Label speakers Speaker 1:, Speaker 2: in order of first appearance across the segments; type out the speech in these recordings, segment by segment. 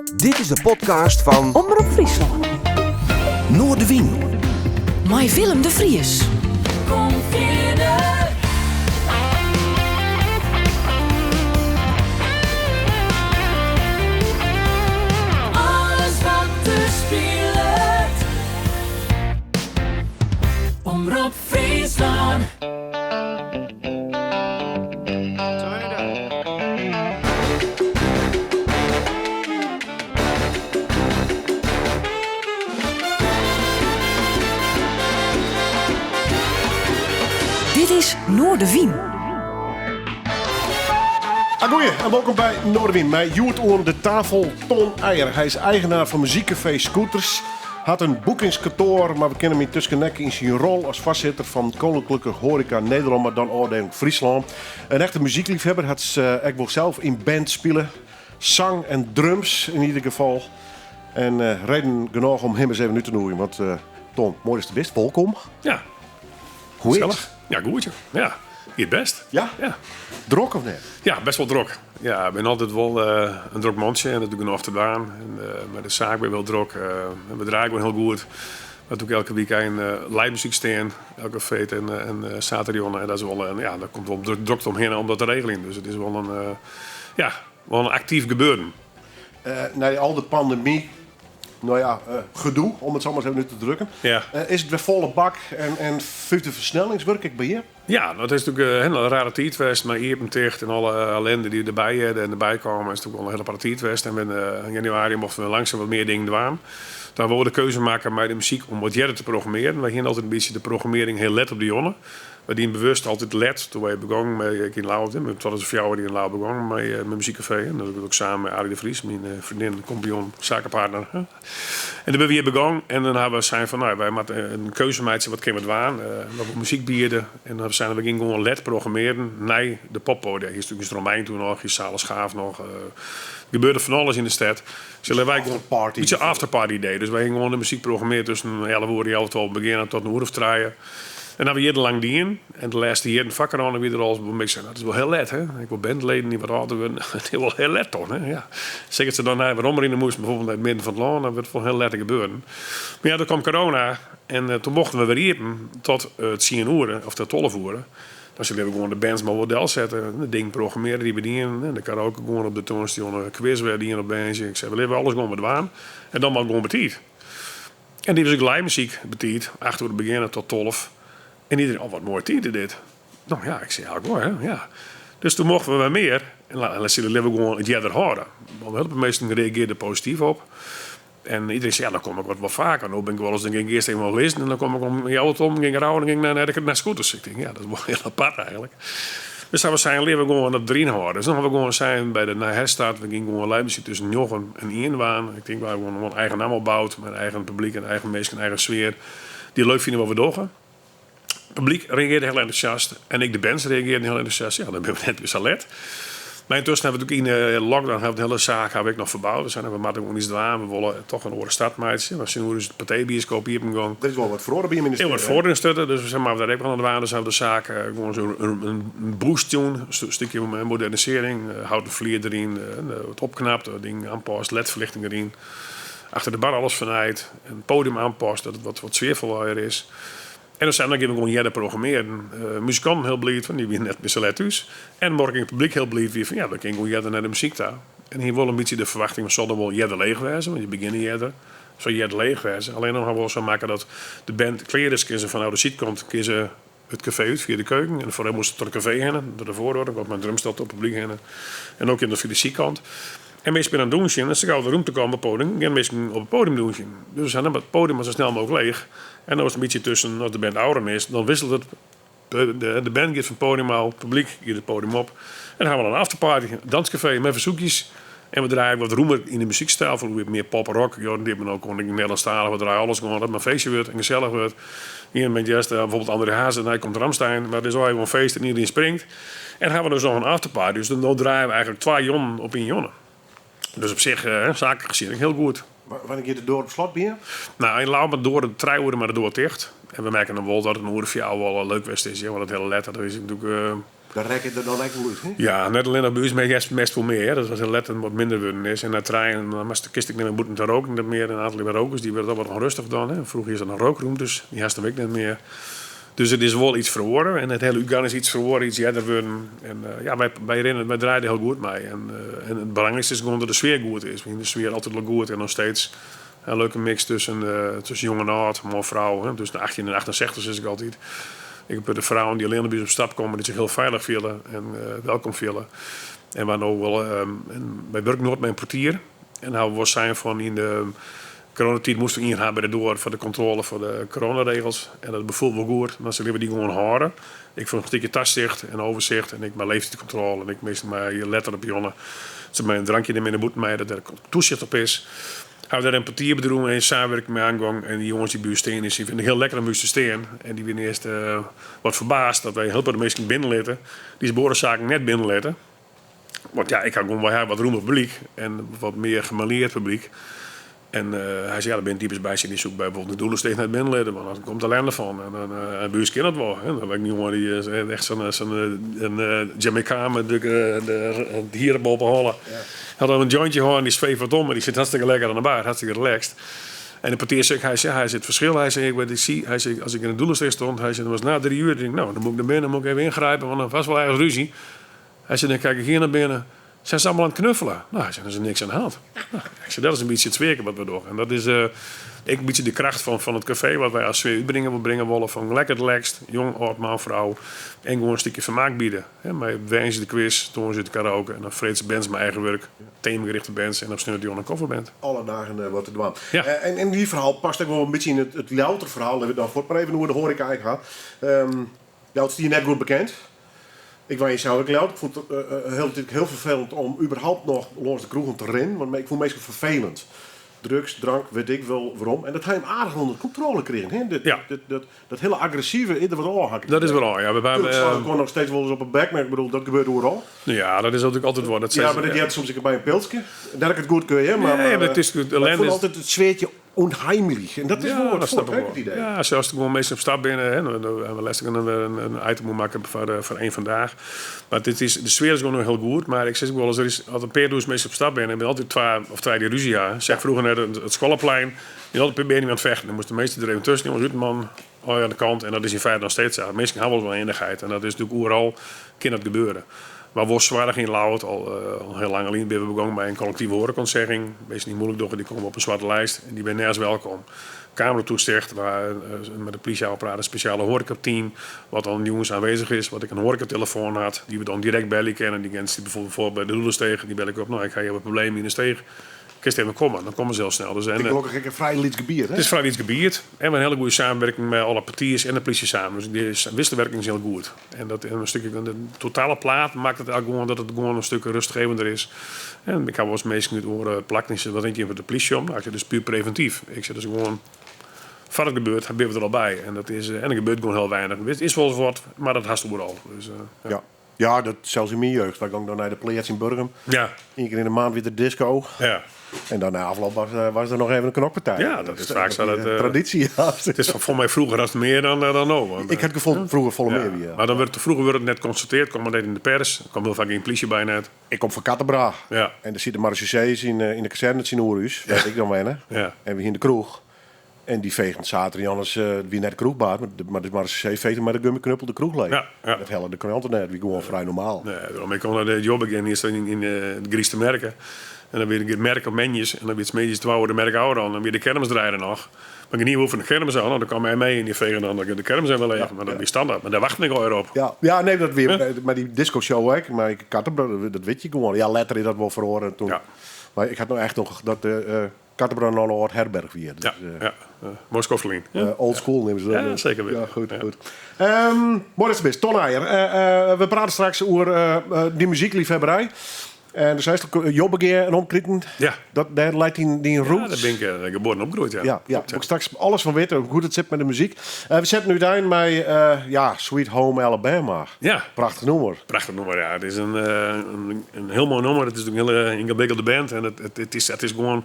Speaker 1: Dit is de podcast fan
Speaker 2: Omrop Fryslân.
Speaker 1: Noardewyn.
Speaker 2: Mei Willem de Vries.
Speaker 3: Kom fierder. Alles wat der spilet. Omrop Fryslân.
Speaker 2: Dit is Noardewyn.
Speaker 4: Agoeie en wolkom by Noardewyn. Mei hjoed oan de tafel Ton Eijer. Hy is eigenaar fan muzykkafee Scooters. Hat in boekingskantoar, mar we kenne him yntusken ek yn syn rol as foarsitter fan Koninklijke Horeca Nederlân, mar dan ôfdieling Fryslân. In echte muzykleafhawwer, hat ek wol sels yn band spile. Sang en drums yn ieder gefal. En reden genôch om him ris even út te nûgjen. Want Ton, moai datst der bist. Wolkom.
Speaker 5: Ja.
Speaker 4: Hoe is it?
Speaker 5: Gesellich. Ja, goed. Ja, giet bêst.
Speaker 4: Ja?
Speaker 5: Ja.
Speaker 4: Drok of net?
Speaker 5: Ja, bêst wol drok. Ja, ik bin altyd wol in drok mantsje en dat doe ik genôch te dwaan. En mei de saak bin ik wol drok. En we draaie gewoan hiel goed. We ha elke wykein live muzyk stean, elke freed en saterdeitejûn. En dat is wol, ja, dêr komt wol drokte omhinne om dat te regeljen. Dus it is wol in, ja, wol in aktyf gebeuren.
Speaker 4: Nei al de pandemy, no ja, gedoe, om it sa mar ris even út te drukken.
Speaker 5: Ja.
Speaker 4: Is it wer folle bak en fyfde fersnellingswurk ek by hjir?
Speaker 5: Ja, no, it is natuerlik in rare tiid west mei iepen ticht en alle ellinde dy't derby hearde en derby kaam. Is natuerlik wol in hiele aparte tiid west. En yn januari mochten we langsaam wat mear dingen dwaan. Toen hawwe we de keuze makke mei de muzyk om wat earder te programmearjen. Wy hiene altyd in bytsje de programmearring hiel let op de jûn. Wy diene bewust altyd let toen wy begongen mei, ik yn Ljouwert, yn 2004 yn Ljouwert begongen mei muzykkafee. En dat doe ik ek samen mei Arie de Vries, myn freondin, kompanjon, sakepartner. En doe binne we hjir begûn en dan hawwe we sein fan, no, wy moatte in keuze meitsje, wat kinne we dwaan? Wat wol muzyk biede? En dan seine we, we gean gewoan let programmearjen nei de poppoadia. Hier is natuerlik Romein toen noch, hier is Zalen Schaaf noch. Er gebeurde fan alles yn de stêd. Sille wy gewoan
Speaker 4: Afterparty.
Speaker 5: Bytsje afterparty idee. Dus wy hiene gewoan de muzyk programmeard tusken 11 oere en 12 begjinne tot in oere of trije. En dat hawwe we jierrenlang dien. En de lêste jierren foar corona wie der al wol minsken seinen, dat is wol hiel let, hè? Ek wol bandleden dy't wat âlder wurden. Dat is wol hiel let toch, hè? Ja. Seker as se dan nei weromrinne moasten, bijvoorbeeld nei it midden fan it lân, dan wurdt it wol hiel let te gebeuren. Mar ja, doe kaam corona en eh, toen mochten we wer iepen tot eh, tsien oere of tot 12 oere. Dan sille we gewoan de bands mar wol delsette, de dingen programmearje dy't we dienen. De karaoke gewoan op de tongersdei, quiz wer dien op woansdei. Ik sei, we litte alles gewoan mar dwaan. En dan mar gewoan betiid. En die was ek live muzyk betiid, 8 oere begjinne tot 12. En iedereen, oh wat moai tiid is dit. No ja, ik sei, ja moai hè, ja. Dus toen mochten we wer mear. En dan sille we gewoan it earder hâlde. Want hiel folle minsken reagearden posityf op. En iedereen sei, ja dan kom ik wat wol faker. No bin ik wolris, dan gean ik earst even wat lizzen en dan kom ik om healwei tolven, gean ik rauwen en gean ik nei, nei Scooters. Ik tink, ja dat is wol hiel apart eigentlik. Dus dan we seinen, litte we gewoan dat deryn hâlde. Dus dan hawwe we gewoan sein by de nije herstart, we gean gewoan live muzyk tusken njoggen en ien dwaan. Ik tink, wy hawwe gewoan in eigen namme opboud, mei eigen publyk en eigen minsken, eigen sfear, dy't leuk fine wat we dogge. It publyk reagearde hiel entûsjast en ek de bands reagearden hiel entûsjast. Ja, dan binne we net mear sa let. Mar yntusken hawwe we natuerlik yn de lockdown hawwe we de hiele saak hawwe we ek noch ferboud. We seinen, we moatte gewoan iets dwaan. We wolle toch in oare start meitsje. We syn oer ús Pathé-bioskoop iepen gong.
Speaker 4: Der is wol wat feroare by jim yn de
Speaker 5: Is wat
Speaker 4: stêd, hè?
Speaker 5: feroare yn de stêd. Dus we seinen, moatte we dêr ek wat oan dwaan. Dus hawwe we de saak gewoan so in boost jûn. In stikje modernisearring, houten flier deryn, wat opknapt, dingen oanpast, ledferlichting deryn. Achter de bar alles fernijd, in podium oanpast, dat it wat sfearfoller is. En dan seinen we, dan gean we gewoan earder programmearjen. Muzikanten hiel bliid, want dy wiene net mear sa let thús. En morgen it publyk hiel bliid wie fan ja, we kinne gewoan earder nei de muzyk ta. En hie wol in bytsje de ferwachting, we sil dan wol earder leech wêze, want je begjinne earder. Sil earder leech wêze. Allinne dan hawwe we wol sa makke dat de band klear is, kinne se fanôf de sydkant kinne se it kafee út fia de keuken. En foarhinne moast se troch de kafee hinne, troch de foardoar, dan komt mei in drumstel troch it publyk hinne. En no kin dat fia de sydkant. En minsken binne oan it dûnsjen en sa gau der rûmte komt op it podium, gean minsken op it podium dûnsjen. Dus we seinen, it podium moat sa snel mooglik leech. En dan is it in bytsje tusken, as de band ôfrûn is, dan wisselet it. De band giet fan it podium ôf, it publyk giet it podium op. En dan hawwe we dan in afterparty, in danskafee mei fersoekjes. En we draaie wat rûmer yn de muzykstyl, fan mear pop en rock. Jordan die no kon ik Nederlandstalich, we draaie alles gewoan dat it mar in feestje wurdt en gesellich wurdt. Ien momint hearst bijvoorbeeld André Hazes en dan komt Rammstein, mar it is allegear gewoan feest en iedereen springt. En dan hawwe we dus noch in afterparty, dus dan draaie we eigentlik twa jûnen op ien jûn. Dus op sich, saaklik gezien, hiel goed.
Speaker 4: Wannear giet de doar op slot by je?
Speaker 5: No, yn Ljouwert moat de doar trije oere mei de doar ticht. En we merke dan wol dat it in oere of fjouwer wol leuk west is, want it hiele letter, dat is natuerlik.
Speaker 4: Dat rekket der dan ek wol út, hè?
Speaker 5: Ja, net allinnich by ús, mar hearst bêst wol mear. Dat it letter wat minder wurden is. En nei trijen dan moatst, kinst ek net mear bûten te roken net mear. In oantal rokers dy wurde toch wat ûnrêstich dan. Hè. Froeger is der noch rookrûmtes, dy hast dan ek net mear. Dus it is wol yts feroare en it hiele útgaan is yts feroare, yts earder wurden. En ja, wy, wy rinne, wy draaie der hiel goed mei. En, en it belangrykste is gewoan dat de sfear goed is. We hiene de sfear altyd al goed en noch steeds in leuke mix tusken, tusken jong en âld, man, frou. Hè. Tusken de 18 en 68 sis ik altyd. Ik heb de frouen dy't allinne by ús op stap komme, dy't sich hiel feilich fiele en welkom fiele. En wa no wol, en wy wurken noait mei in portier. En hawwe wol sein fan yn de coronatiid moasten we ien ha by de doar foar de kontrôle foar de coronaregels. En dat befoel wol goed, dan sille we dy gewoan hâlde. Ek foar in stikje tasicht en overzicht en ek mei leeftiidskontrôle en ek minsken mei letter op jonne. Se mei in drankje net mear nei bûten meie, dat der toesicht op is. Hawwe dêr in portierbedriuw in samenwurking mei oangong en dy jonges dy't by ús stean, dy fine it hiel lekker om by ús te stean. En dy wiene earst wat ferbaasd dat wy in hiel protte minsken binnenlitte dy't se by oare saken net binnenlitte. Want ja, ik ha gewoan wy ha wat rûmer publyk en wat mear gemanierd publyk. En hy sei, ja, der binne types by dy soe ik by bijvoorbeeld de Doelesteech net binnenlitte, want dan komt ellende fan. En dan by ús kin dat wol. Hè. Dan ha ik in jonge dy is echt sa'n Jamaicaan met de hier op de holle. Hat al in jointje hân, dy sweeft wat om, mar dy sit hartstikke lekker oan de bar, hartstikke relaxed. En de portier sei, hy sei, hy sei, it ferskil, hy sei, ik zie, hy sei, as ik yn de Doelesteech stond, hy sei, dan was het na 3 uur, ik denk, nou, dan moet ik naar binnen, dan moet ik even ingrijpen, want dan was wel ergens ruzie. Hy sei, dan kijk ik hier naar binnen. Zijn ze allemaal aan het knuffelen? Nou, hy sei, dan is der niks aan de hand. Nou, ik sei, dat is in bytsje it sfearke wat we dogge. En dat is ek in bytsje de kracht fan it kafee wat wy as sfear útbringe, bringe wolle. Fan lekker relaxed, jong, âld, man, frou. En gewoan in stikje fermaak biede. Hè, mei woansdei de quiz, tongersdei de karaoke en dan freeds bands mei eigen wurk, temagerichte bands en op sneon in coverband.
Speaker 4: Alle dagen wat te dwaan.
Speaker 5: Ja.
Speaker 4: En dy ferhaal past ek wol in bytsje yn it Ljouwerter ferhaal. Litte we dan fuort mar even oer de hoareka ek ha. Ljouwert stie net goed bekend. Ik wenje sels ek yn Ljouwert. Ik fûn it hiel tiid hiel ferfelend om überhaupt noch lâns de kroegen te rinnen, want ik fûn minsken ferfelend. Drugs, drank, wit ik wol wêrom. En dat ha jim aardich ûnder kontrôle krigen, hè? Dat,
Speaker 5: Ja.
Speaker 4: dat, dat hiele agressive is der wat ôf, ha ik it
Speaker 5: Dat is
Speaker 4: idee.
Speaker 5: wer ôf, ja. We, we,
Speaker 4: Tuurlijk slaan elkoar noch steeds wolris op 'e bek, mar ik bedoel, dat gebeurt oeral.
Speaker 5: Ja, dat is natuerlik altyd wol. Dat
Speaker 4: Ja,
Speaker 5: sei
Speaker 4: mar
Speaker 5: se,
Speaker 4: dat heart soms ek by in pilske. Net dat ik it goedkeur, hè, mar,
Speaker 5: Nee,
Speaker 4: mar,
Speaker 5: maar it is, de
Speaker 4: mar ik
Speaker 5: ellende
Speaker 4: fûn
Speaker 5: is
Speaker 4: altyd it sfeartje unheimlich. En dat is
Speaker 5: Ja,
Speaker 4: wol wat
Speaker 5: dat
Speaker 4: fuort,
Speaker 5: snap ik
Speaker 4: hè,
Speaker 5: wol.
Speaker 4: it idee.
Speaker 5: Ja, sels as der gewoan minsken op stap binne, hè, dan hawwe we lêsten in item makke foar EenVandaag. Mar dit is, de sfear is gewoan noch hiel goed, mar ik sis ek wolris, der is as in pear dûzen minsken op stap binne, der binne altyd twa of trije dy't rúzje ha. Seach froeger net it skoalleplein, wie altyd in pear bern dy't oan it fechten. Dan moast de measter der even tusken, jonges, út man, allegear oan de kant. En dat is yn feite noch steeds sa. Minsken ha wol wat iennichheid en dat is natuerlik oeral kin dat gebeure. Mar wol soarch yn Ljouwert, al hiel lang lyn binne we begûn mei in kollektive hoarekaûntsegging. Minsken dy't moeilik dogge, dy komme op in swarte lijst en dy binne nergens welkom. Kameratoezicht, waar mei de plysje ôfpraat, in spesjale hoarekateam, wat dan jûns aanwezig is, wat ek in hoarekatelefoan hat, dy't we dan direkt belje kinne. Dy mensen die bijvoorbeeld by de Doelesteech, dy bel ik op, nou, ik ha hjir wat problemen yn de steech. Kinst even komme, dan komme se hiel snel. Dus, en,
Speaker 4: Gelokkich ek in frij lyts gebiet, hè?
Speaker 5: It is frij lyts gebiet en we ha in hiele goede samenwerking mei alle portiers en de plysje samen. Dus dy wisselwerking is hiel goed. En dat en in stikje, de totale plaat makket it gewoan dat it gewoan in stik rêstgevender is. En ik ha wolris minsken út oare plakken dy sizze, wat rint jim foar de plysje om? Nou, ik sis, dat is puer previntyf. Ik sis, dat is gewoan, foar it gebeurt, binne we der al by. En dat is, en der gebeurt gewoan hiel weinich. It is wolris wat, mar dat hast oeral. Dus, ja.
Speaker 4: Ja. Ja, dat sels yn myn jeugd. Wy gongen dan nei de pleats yn Burgum.
Speaker 5: Ja.
Speaker 4: Ien kear yn de maand wie der disco.
Speaker 5: Ja.
Speaker 4: En dan nei ôfloop was der noch even in knokpartij.
Speaker 5: Ja, dat is faak sa. Dat,
Speaker 4: traditie.
Speaker 5: It is foar my froeger hast mear dan no. Want,
Speaker 4: ik ha it gefoel froeger folle
Speaker 5: ja.
Speaker 4: mear wie.
Speaker 5: Mar dan wurdt froeger wurdt it net konstatearre, komt net yn de pers. Der komt hiel faak gjin plysje by net.
Speaker 4: Ik kom fan Kattenbra.
Speaker 5: Ja.
Speaker 4: En der siet de marechaussees yn de kazerne tsjinoer ús, wêr't ik dan wenne.
Speaker 5: Ja.
Speaker 4: En we hiene de kroech. En dy feegden saterdei anders, it wie net de kroechbaas, mar de marechaussee feegde mei de gummyknuppel de kroech leech.
Speaker 5: Ja, ja.
Speaker 4: Dat helle de kranten net, wie gewoan frij normaal.
Speaker 5: Nee, dêrom, ik kom nei de Jobbegin earst yn it Gryster Merke. En dan wie de merk op moandeis en dan wie it middeis twa oere de merk ôf dan wie de kermisdraaier noch. Mar gjin ien woe fan de kermis ôf, no, dan kaam hy mei en dy fege dan de kermis even leech.
Speaker 4: Ja,
Speaker 5: Mar dat
Speaker 4: ja.
Speaker 5: wie standaard, mar dêr wachte ik allegear op.
Speaker 4: Ja, ja, nee, dat wie, mar dy disco-show ek, mar ik Kattenbra, dat wit je gewoan. Ja, letter is dat wol feroare toen.
Speaker 5: Ja.
Speaker 4: Mar ik ha no echt noch dat Kattenbra noch in âld herberch wie. Dus,
Speaker 5: Ja, ja. Moai skoft lyn.
Speaker 4: Old school neame se dat.
Speaker 5: Ja, seker witte.
Speaker 4: Ja, goed,
Speaker 5: Ja.
Speaker 4: goed. Moai datst der bist. Ton Eijer, we prate straks oer dyn muzykleafhawwerij. En do seist al, Jobbegea en omkriten.
Speaker 5: Ja.
Speaker 4: Dat, dêr leit dyn
Speaker 5: Ja,
Speaker 4: roots.
Speaker 5: dêr bin ik geboren en opgroeid, ja.
Speaker 4: Ja, ja.
Speaker 5: Klopt, ja.
Speaker 4: Wol ik straks alles fan witte, hoe't it sit mei de muzyk. We setten útein mei ja, Sweet Home Alabama.
Speaker 5: Ja.
Speaker 4: Prachtich nûmer.
Speaker 5: Prachtich nûmer, ja. It is in hiel moai nûmer. It is in hiele yngewikkelde band. En it is gewoan...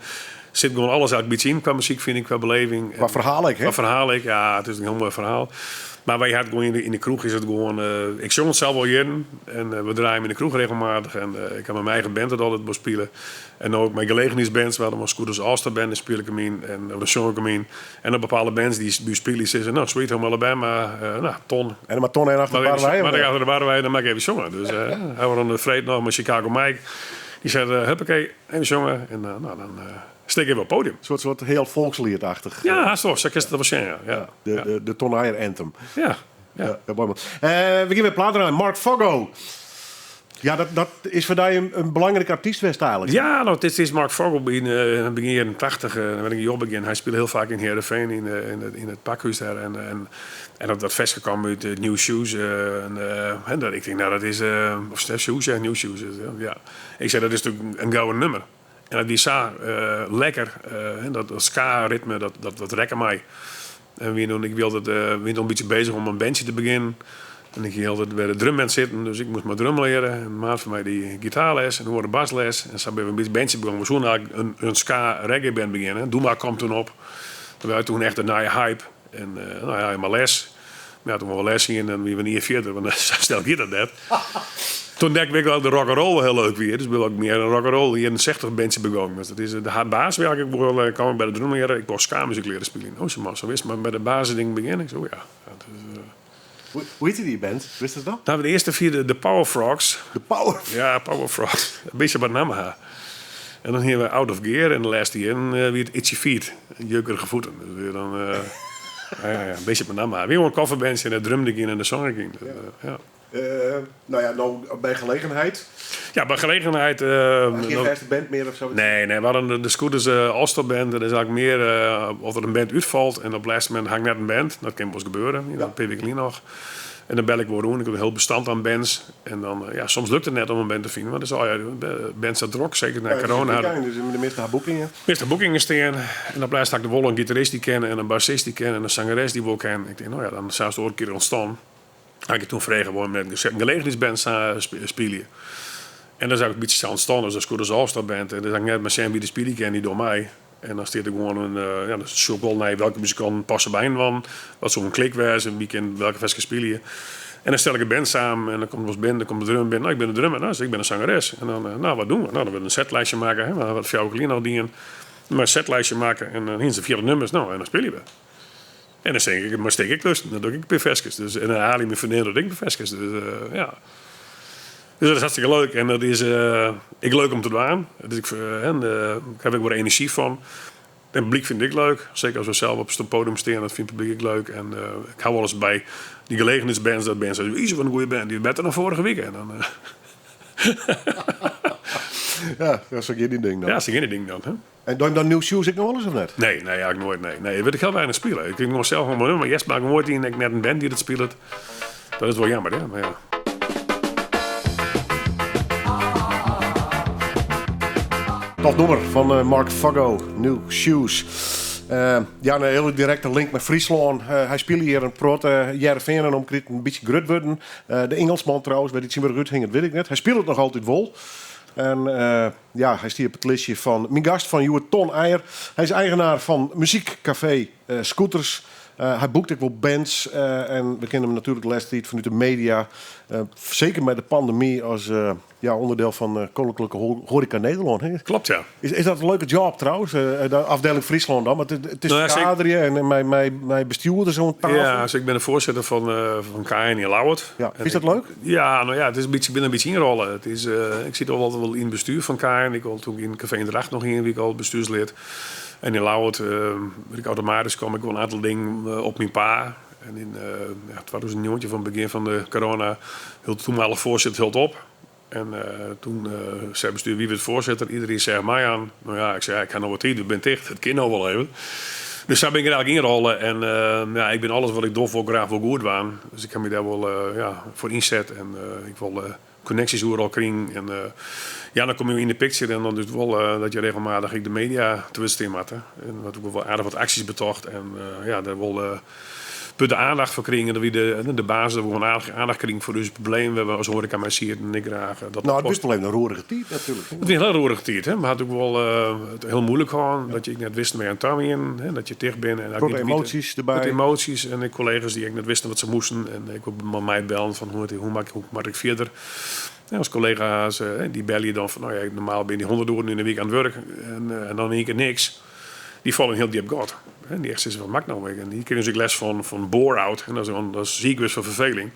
Speaker 5: Sit gewoan alles eigenlijk bytsje yn kwa muzyk, fyn ik, kwa beleving.
Speaker 4: Kwa ferhaal ek, hè?
Speaker 5: Kwa ferhaal ek, ja. It is in hiel moai ferhaal. Mar wy ha it gewoan yn de kroech is it gewoan. Ik sjong it sels al jierren en we draaie 'm yn de kroech regelmatich. En ik ha mei myn eigen band it altyd wol spile. En no ek mei gelegenheidsbands, we hadden Scooters All-Star Band, dêr spile ik 'm yn en dan sjong ik 'm yn. En op bepaalde bands dy't by ús spylje sizze, no, Sweet Home Alabama, no, Ton.
Speaker 4: En dan moat Ton even achter de bar wei?
Speaker 5: Moat ik achter de bar wei, dan moat ik even sjonge. Dus ha we dan de freed noch mei Chicago Mike. Dy seit, huppakee, even sjonge. En no, dan stean ik even op it podium.
Speaker 4: Soort, soort hiel folkslietachtig.
Speaker 5: Ja, hast wol, sa kinst it wol sjen, ja. Ja.
Speaker 4: De Ton Eijer anthem.
Speaker 5: Ja.
Speaker 4: Ja, ja, moai man. We gean wer plaat draaien. Mark Foggo. Ja, dat is foar dy in belangryk artyst west eigenlik.
Speaker 5: Ja, no, dit is Mark Foggo yn begjin jierren 80, dan bin ik job begin. Hy spile hiel faak yn Heerenveen yn it pakhús dêr. En dat ferske kwam út New Shoes. En dat, ik tink, no, dat is, of Shoes, ja, New Shoes. Ja. Ik sei, dat is natuerlik in gouden nummer. En dat wie sa lekker, dat ska-ritme, dat rekke my. En wie toen, ik wilde het, wie toen in bytsje bezich om in bandje te begjinnen. En ik hie altyd by de drumband sitten, dus ik moast mar drum leare. En in maat fan my die gitaarles en oare basles. En sa binne we in bytsje bandje begûn. We soene eigentlik in ska-reggae band begjinne. Doe Maar kwam toen op. Dat wie toen echt de nije hype. En no ja, mar les. Mar ja, toen we wol les hiene, dan wie we in jier fierder, want sa snel giet dat net. Toen ontdekte ik dat de rock'n'roll wel heel leuk wie, dus bin ik mear in rock'n'roll jierren 60 bandje begûn. Dus dat is de har baas wie ik wol kwam ik by de drumlearaar, ik wol ska-muzyk leare spyljen. Oh, sei man, sa wist mar by de basisdingen begjinne. Ik sei, oh ja. Dat is,
Speaker 4: Hoe heette dy band? Wist dat noch?
Speaker 5: Nou, de earste wie de Power Frogs.
Speaker 4: De Power
Speaker 5: Ja, Power Frogs. In bytsje wat namme ha. En dan hiene we Out of Gear en de lêste jierren wie it Itchy Feet, jeukerige voeten. Dus weer dan, ja, ja, ja, in bytsje op namme ha. Wie gewoan in coverbandje en de drumde ik yn en de song ik yn. Dus, ja.
Speaker 4: No ja, no by gelegenheid.
Speaker 5: Ja, by gelegenheid.
Speaker 4: Gjin fêste band mear of sa?
Speaker 5: Nee, nee, we hadden de Scooters All-Star Band. Dat is eigenlijk mear as der in band útfalt en op it lêste momint ha ik net in band. Dat kin wolris gebeure, in pear wiken lyn noch. En dan bel ik wol rûn. Ik ha in hiel bestand oan bands. En dan, ja, soms lukt it net om in band te finen, want it is al, ja, de bands sa drok, seker nei corona.
Speaker 4: Ja, dus de measte ha boekingen.
Speaker 5: Measte boekingen stean. En op lêst ha ik der wol in gitarist dy't kin en in bassist dy't kin en in sangeres dy't wol kin. Ik tink, no ja, dan sa is it oare kear ûntstân. Ha ik toen frege wol met in gelegenheidsband spylje. En dan is ik in bytsje sa ûntstân as de Scooters All-Star Band. En dan is ik net mar sjen wie de spylje kin, dy docht mei. En dan stiet der gewoan in, ja, dan sjoch ik wol nei welke muzikanten passe by inoar, wat soe in klik wêze, wie kin welke ferske spylje. En dan stel ik in band samen en dan komt wolris binnen, dan komt de drummer binnen, no, ik bin de drummer, no, ik bin de sangeres. En dan, no, wat doen we? No, dan wurdt in setlijstje makke, hè, we hawwe dat 4 wike lyn al dien. Mar in setlijstje makke en dan hiene se 4 nummers, no, en dan spylje we. En dan sing ik, mar stik ik tusken, dan doch ik in pear ferskes. Dus, en dan haal ik myn freondin docht ek in pear ferskes. Dus, ja. Dus dat is hartstikke leuk en dat is ek leuk om te dwaan. Dus ik, en, ik ha ek wol enerzjy fan. En it publyk fynt it ek leuk. Seker as we sels op it podium stean, dat fynt it publyk ek leuk. En ik ha wolris by dy gelegenheidsbands dat bands sizze, Is wat in goede band, dy is better dan foarige wike. En dan,
Speaker 4: Ja, ja, sa gean dy ding dan.
Speaker 5: Ja, sa gean dy ding dan. Hè?
Speaker 4: En doe dan New Shoes ek noch wolris of net?
Speaker 5: Nee, nee, eigenlijk nooit. Nee, nee, wurd ik hiel weinich spile. Ik kin gewoan sels gewoan mar earst maak ik noait yn, ek net in band dy't it spilet. Dat is wol jammer, hè? Mar ja.
Speaker 4: Tof nûmer fan Mark Foggo, New Shoes. Ja, in hiele direkte link mei Fryslân. Hy spile hjir in protte Hearrenfean en omkriten in bytsje grut wurden. De Ingelsman trouwens, wêr't dy tsjintwurdich úthinget, wit ik net. Hy spilet noch altyd wol. En ja, hy stie op it listje fan myn gast fan hjoed, Ton Eijer. Hy is eigenaar fan muzykkafee Scooters. Hy boekt ek wol bands en we kenne him natuerlik de lêste tiid fanút de media. Seker mei de pandemy as ja, ûnderdiel fan Koninklijke Horeca Nederlân. Hè?
Speaker 5: Klopt, ja.
Speaker 4: Is dat in leuke job trouwens? De afdeling Fryslân dan? Want it is
Speaker 5: Nou ja,
Speaker 4: fergaderje en mei bestjoerders oan tafel.
Speaker 5: Ja, dus ik bin de foarsitter fan KN yn Ljouwert.
Speaker 4: Ja, fynst dat leuk?
Speaker 5: Ja, no ja, it is in bytsje, bin in bytsje ynrolle. It is, ik sit al altyd wol yn it bestjoer fan KN. Ik al toen ik yn Café in Drachten noch hie, wie ik al bestuurslid. En yn Ljouwert, ik automatysk kom ik wol in oantal dingen op myn paad. En yn ja, 2019, fan it begjin fan de corona, hield de toenmalige foarsitter hield op. En toen sei bestuur, wie wurdt foarsitter? Iedereen seach my oan. No ja, ik sei, ja, ik ha no wat tiid, we binne ticht, it kin no wol even. Dus sa bin ik der eigentlik ynrolle. En ja, ik bin alles wat ik doch wol graach wol goed dwaan. Dus ik ha my dêr wol ja, foar ynset. En ik wol konneksjes oeral krigen. En ja, dan komme je yn de picture en dan is it wol dat je regelmatich ek de media te wurd stean moatte. En wat ik wol aardich wat aksjes betocht. En ja, dêr wol. De aandacht foar krigen, dat wie de basis dat we gewoan aandacht krigen foar ús probleem wêr't we as hoareka mei sieten en ik graach dat
Speaker 4: No, it wist wol even in roerige tiid natuerlik.
Speaker 5: It wie in hiel roerige tiid, hè. We ha it ek wol it hiel muoilik hân, dat je ek net wisten wêr je oan ta wienen, hè, dat je ticht binne en
Speaker 4: Protte emoasjes derby.
Speaker 5: Protte emoasjes en ek kollega's dy't ek net wisten wat se moasten en ek mei my bellen fan hoe hoe moat hoe moat ik fierder. En as kollega's dy belje dan fan no ja, normaal binne dy 100 oeren yn de wike oan it wurk en dan yn ien kear niks. Dy falle in hiel djip gat. En dy echt sizze, wat moat ik no? En dy krigen dus ek les fan bore-out. En dat is siik wurdt fan ferfeling.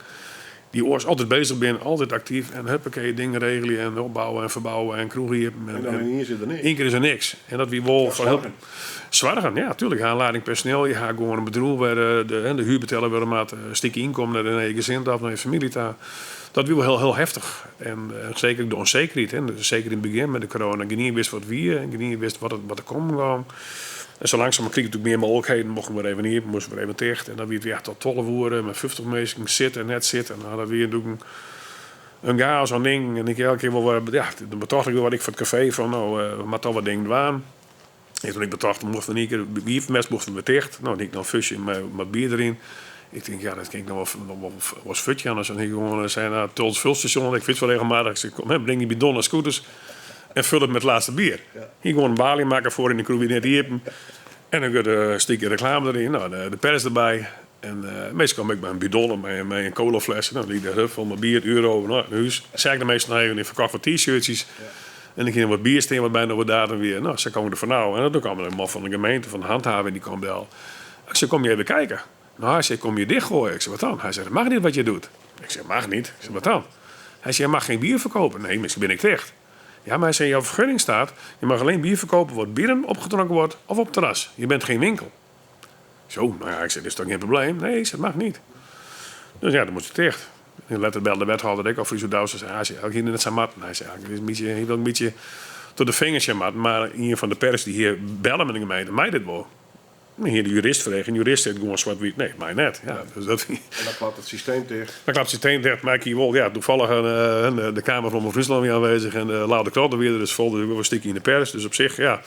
Speaker 5: Dy oars altyd bezich binne, altyd aktyf. En huppakee, dingen regelje en opbouwe en ferbouwe en kroech iepen.
Speaker 4: En dan iens is der niks.
Speaker 5: Ien kear is der niks. En dat wie wol fan heel Soargen, ja, tuurlijk. Je ha in lading personeel, je ha gewoan in bedriuw wêr de huer betelle wurde moat, in stikje ynkommen nei je gesin ta of nei je famylje ta. Dat wie wol hiel, hiel heftich. En seker ek de onzekerheid, hè. Seker yn it begjin mei de corona, gjinien wist wat wie, gjinien wist wat der kommen gie. En sa langsumerhân krige ik natuerlik mear mooglikheden, mochten we wer even iepen, moasten we wer even ticht. En dan wie it echt tot 12 oere mei 50 minsken sitte en net sitte. No, dat wie natuerlik in chaos oan dingen. En ik elke kear wol wer, ja, dan betocht ik wol wat ik foar it kafee fan, no, we moatte toch wat dingen dwaan. En toen ik betocht, mochten we in ien kear bier fermest, mochten we ticht. No, dan hie ik noch in fusje mei wat bier deryn. Ik tink, ja, dat kin ik noch wol as futje aan. Dus dan hie ik gewoan sein, nou, tot het vulstation, ik fyts wol regelmatig. Ik sei, kom, hè, bring die bidon en scooters en vul het met het laatste bier. Hie ik gewoan in baly makke foar yn de kroech wie net iepen. En dan in stikje reklame deryn, no, de pers derby. En meastal kom ik mei in bidon of mei in colafles. No, dan die ik hup, fol mei bier, euro, no, nei hús. Sei ik de measten noch even, ik ferkocht wat t-shirtjes. En ik hie noch wat bier stean wat byna oer datum wie. No, sa kom ik der fan ôf. En doe kwam der in man fan de gemeente, fan de handhaving, dy kwam del. Ik sei, kom je even kijken? No, hy sei, kom je dichtgooien. Ik sei, wat dan? Hy sei, dat mag niet wat je doet. Ik sei, mag niet? Ik sei, wat dan? Hy sei, je mag geen bier verkopen. Nee, misschien ben ik dicht. Ja, maar hy sei, in jouw vergunning staat, je mag alleen bier verkopen wat binnen opgetrokken wordt of op terras. Je bent geen winkel. Zo, nou ja, ik zei, dit is toch geen probleem? Nee, ik zei, dat mag niet. Dus ja, dan moest het dicht. En letter belde de wethouder ik of Friso Douwstra zei, hij zei, ik hier net zijn mat. Hij zei, ja, is een beetje, hij wil een beetje tot de vingers zijn mat. Maar een van de pers die hier bellen met de gemeente, mij dit wel. Hier de jurist vragen. En de jurist zegt gewoon zwart-wit, nee, mij net. Ja, dus dat,
Speaker 4: En dan klapt het systeem dicht.
Speaker 5: Dan klapt het systeem dicht, maar ik hier wel, ja, toevallig de Kamer van Friesland weer aanwezig en de Lade Krotten weer, dus vol dus een stukje in de pers. Dus op zich, ja,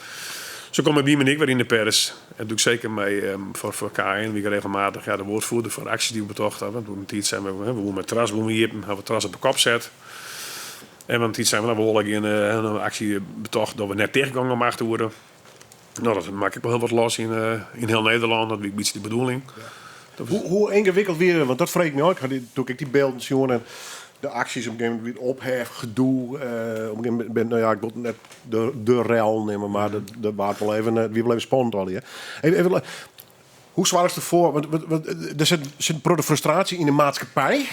Speaker 5: zo kom ik die manier weer in de pers. En doe ik zeker mee voor KN, wie ik regelmatig, ja, de woordvoerder voor acties die we betocht hebben. Toen een tijd zijn we, hè, we wonen met terras, we wonen hier, hebben we terras op de kop zet. En want die zijn we dan wel in een actie betocht dat we net tegenkomen om 8 uur. Nou, dat maak ik wel heel wat los in heel Nederland. Dat is een beetje de bedoeling.
Speaker 4: Ja. Hoe ingewikkeld weer, want dat vreeg ik me ook. Ik had toen ik die beelden zien en de acties op een gegeven moment ophef, gedoe. Op een gegeven moment ben, nou ja, ik wil net de rel nemen, maar dat waard wel even, wie wel even spannend al, hè. Even, even, hoe zwaar is het ervoor? Want er zit een grote frustratie in de maatschappij.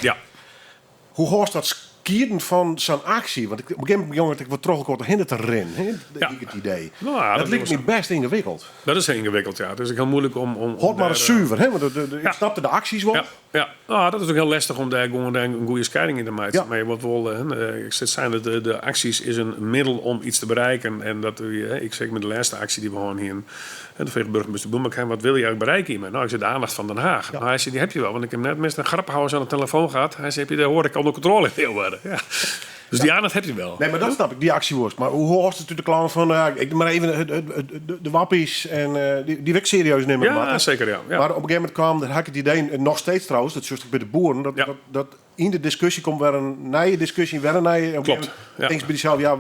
Speaker 4: Hoe hoort dat skieden van zo'n actie? Want ik, op een gegeven moment, jongen, ik word terug ook hinder te rennen, hè? Dat ik het idee.
Speaker 5: Nou ja,
Speaker 4: dat
Speaker 5: dat
Speaker 4: lijkt
Speaker 5: was
Speaker 4: me best ingewikkeld.
Speaker 5: Dat is ingewikkeld, ja. Het is ook heel moeilijk om
Speaker 4: Hoort maar
Speaker 5: daar,
Speaker 4: eens zuiver, hè? Want ik snapte de acties wel.
Speaker 5: Ja, ja. Nou, dat is ook heel lastig om daar gewoon daar een goede scheiding in te maken. Maar je wordt wel, hè, ik zeg, zijn dat de acties is een middel om iets te bereiken. En dat, hè, ik zeg met de laatste actie die we gewoon hier in, hè, de vroeg burgemeester Boemerk, wat wil je eigenlijk bereiken hiermee? Nou, ik zei de aandacht van Den Haag. Nou, hij zei, die heb je wel, want ik heb net met een grappenhuis aan de telefoon gehad. Hij zei, heb je daar hoor ik onder controle in worden. Ja. Dus die aandacht heb je wel.
Speaker 4: Nee, maar dat snap ik, die actieworst. Maar hoe hoort het natuurlijk de clown van, nou ja, ik maar even de wappies en die wil ik serieus nemen.
Speaker 5: Ja,
Speaker 4: maar,
Speaker 5: zeker, ja. Ja.
Speaker 4: Maar op een gegeven moment kwam, daar had ik het idee, en nog steeds trouwens, dat zoals ik bij de boeren, dat in de discussie komt weer een nieuwe discussie, weer een nieuwe, op een gegeven moment denk je bij jezelf, ja,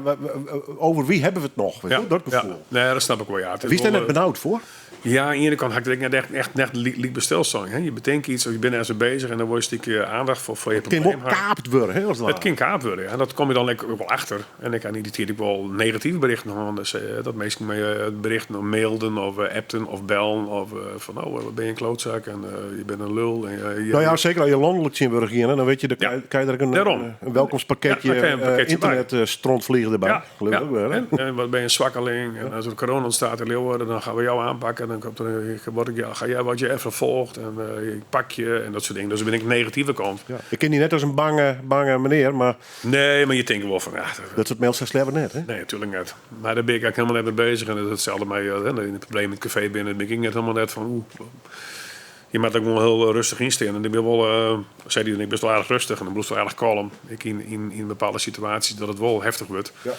Speaker 4: over wie hebben we het nog? Weet je wel, dat gevoel.
Speaker 5: Nee, dat snap ik wel, ja. Het is
Speaker 4: Wie is daar
Speaker 5: wel,
Speaker 4: net benauwd voor?
Speaker 5: Ja, aan de ene kant had ik net echt net liep bestilstaan, hè. Je bedenkt iets of je bent ergens mee bezig en dan word je een stukje aandacht voor je
Speaker 4: Het kan
Speaker 5: probleem.
Speaker 4: wel kaapt worden, hè, als het
Speaker 5: Het
Speaker 4: ware.
Speaker 5: kan kaapt worden, ja. En dat kom je dan ook wel achter. En ik kan niet natuurlijk wel negatieve berichten nog, dus dat mensen me berichten of mailden of appten of bellen of van, oh, wat ben je een klootzak en je bent een lul. En je
Speaker 4: Nou ja, zeker als je landelijk zien wil gaan, hè, dan weet je, dan kan je er ook
Speaker 5: Daarom.
Speaker 4: een welkomstpakketje,
Speaker 5: Ja, dan kan je een pakketje bij.
Speaker 4: internet strontvliegen erbij. Geloof ik ook wel, hè?
Speaker 5: En wat ben je een zwakkeling? En als er corona ontstaat in Leeuwarden, dan gaan we jou aanpakken. En dan komt er, ik word ik, ja, ga jij, word je even vervolgd en ik pak je en dat soort dingen. Dus dan ben ik de negatieve kant.
Speaker 4: Ja. Ik ken die net als een bange meneer, maar
Speaker 5: Nee, maar je denkt wel van, ja, dat
Speaker 4: dat soort mails zijn slecht net, hè?
Speaker 5: Nee, natuurlijk net. Maar daar ben ik eigenlijk helemaal net mee bezig. En dat is hetzelfde met hè, in het probleem in het café binnen. Ben ik net helemaal net van, oeh, je moet ook wel heel rustig instaan. En ik ben wel, zei die, ik ben wel aardig rustig en dan blijf ik wel aardig kalm. Ik in bepaalde situaties dat het wel heftig wordt.
Speaker 4: Ja.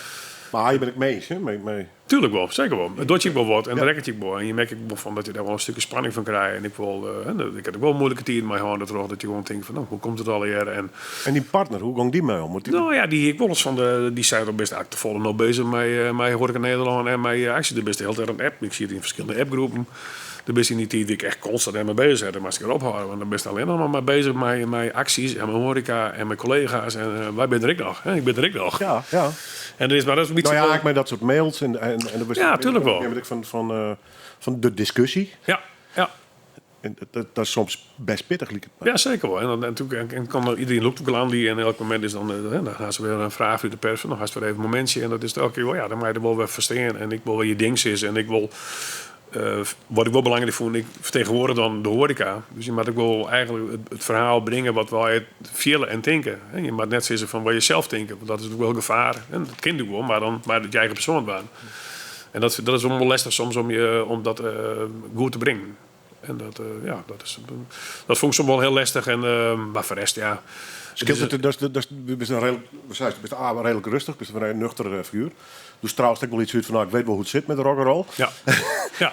Speaker 4: Maar je bent het mee eens, hè? Mee, mee.
Speaker 5: Tuurlijk, Tuurlijk wel, zeker wel. Het doet je ook wel wat en daar rekent je ook wel. En je merkt ook wel van dat je daar wel een stukje spanning van krijgt. En ik, wil, ik heb ook wel moeilijke tijden mee gehad, dat dat je gewoon denkt van, nou, hoe komt het al hier? En,
Speaker 4: En die partner, hoe ging die mee om? Want die-
Speaker 5: nou ja, die ik wel eens van de, die zijn er best eigenlijk te volle nog bezig met, met Horeca Nederland en met actie. De beste hele tijd een app. Ik zie het in verschillende appgroepen. De beste in die tijd die ik echt constant mee bezig ben. Dan moest ik erop houden. Want dan ben je alleen nog maar mee bezig met, met acties en mijn horeca en mijn collega's. En wij ben er ik nog. Hè? Ik ben er ik nog.
Speaker 4: Ja, ja.
Speaker 5: En er is maar dat is een beetje
Speaker 4: Nou ja,
Speaker 5: wel-
Speaker 4: ik meen dat soort mails en, en, en dat
Speaker 5: Ja, tuurlijk wel.
Speaker 4: Ik van de discussie.
Speaker 5: Ja, ja.
Speaker 4: En dat is soms best pittig, liep het me.
Speaker 5: Ja, zeker wel. En dan, en natuurlijk, en kan er, iedereen loopt ook aan die en elk moment is dan, hè, dan gaan ze weer een vraag uit de pers, van, dan gaan ze weer even een momentje en dat is het elke keer wel, ja, dan moet je er wel weer verstaan en ik wil wel je ding is en ik wil, wat ik wel belangrijk vond, ik vertegenwoordig dan de horeca, dus je moet ook wel eigenlijk het verhaal brengen wat wij het vielen en denken. Hè. Je moet net zeggen van wat je zelf denkt, want dat is natuurlijk wel gevaar en dat kind ook wel, maar dan maar dat je eigen persoon bent. En dat is wel lastig soms om dat goed te brengen. En dat, ja, dat is, dat vond ik soms wel heel lastig. En, maar voor de rest, ja.
Speaker 4: Scheelt het, dat is, dat is, dat is een redelijk, we zijn, best A, redelijk rustig, best een redelijk nuchter figuur. Dus trouwens, ik wel iets uit van, nou, ik weet wel hoe het zit met de rock'n'roll.
Speaker 5: Ja. Ja.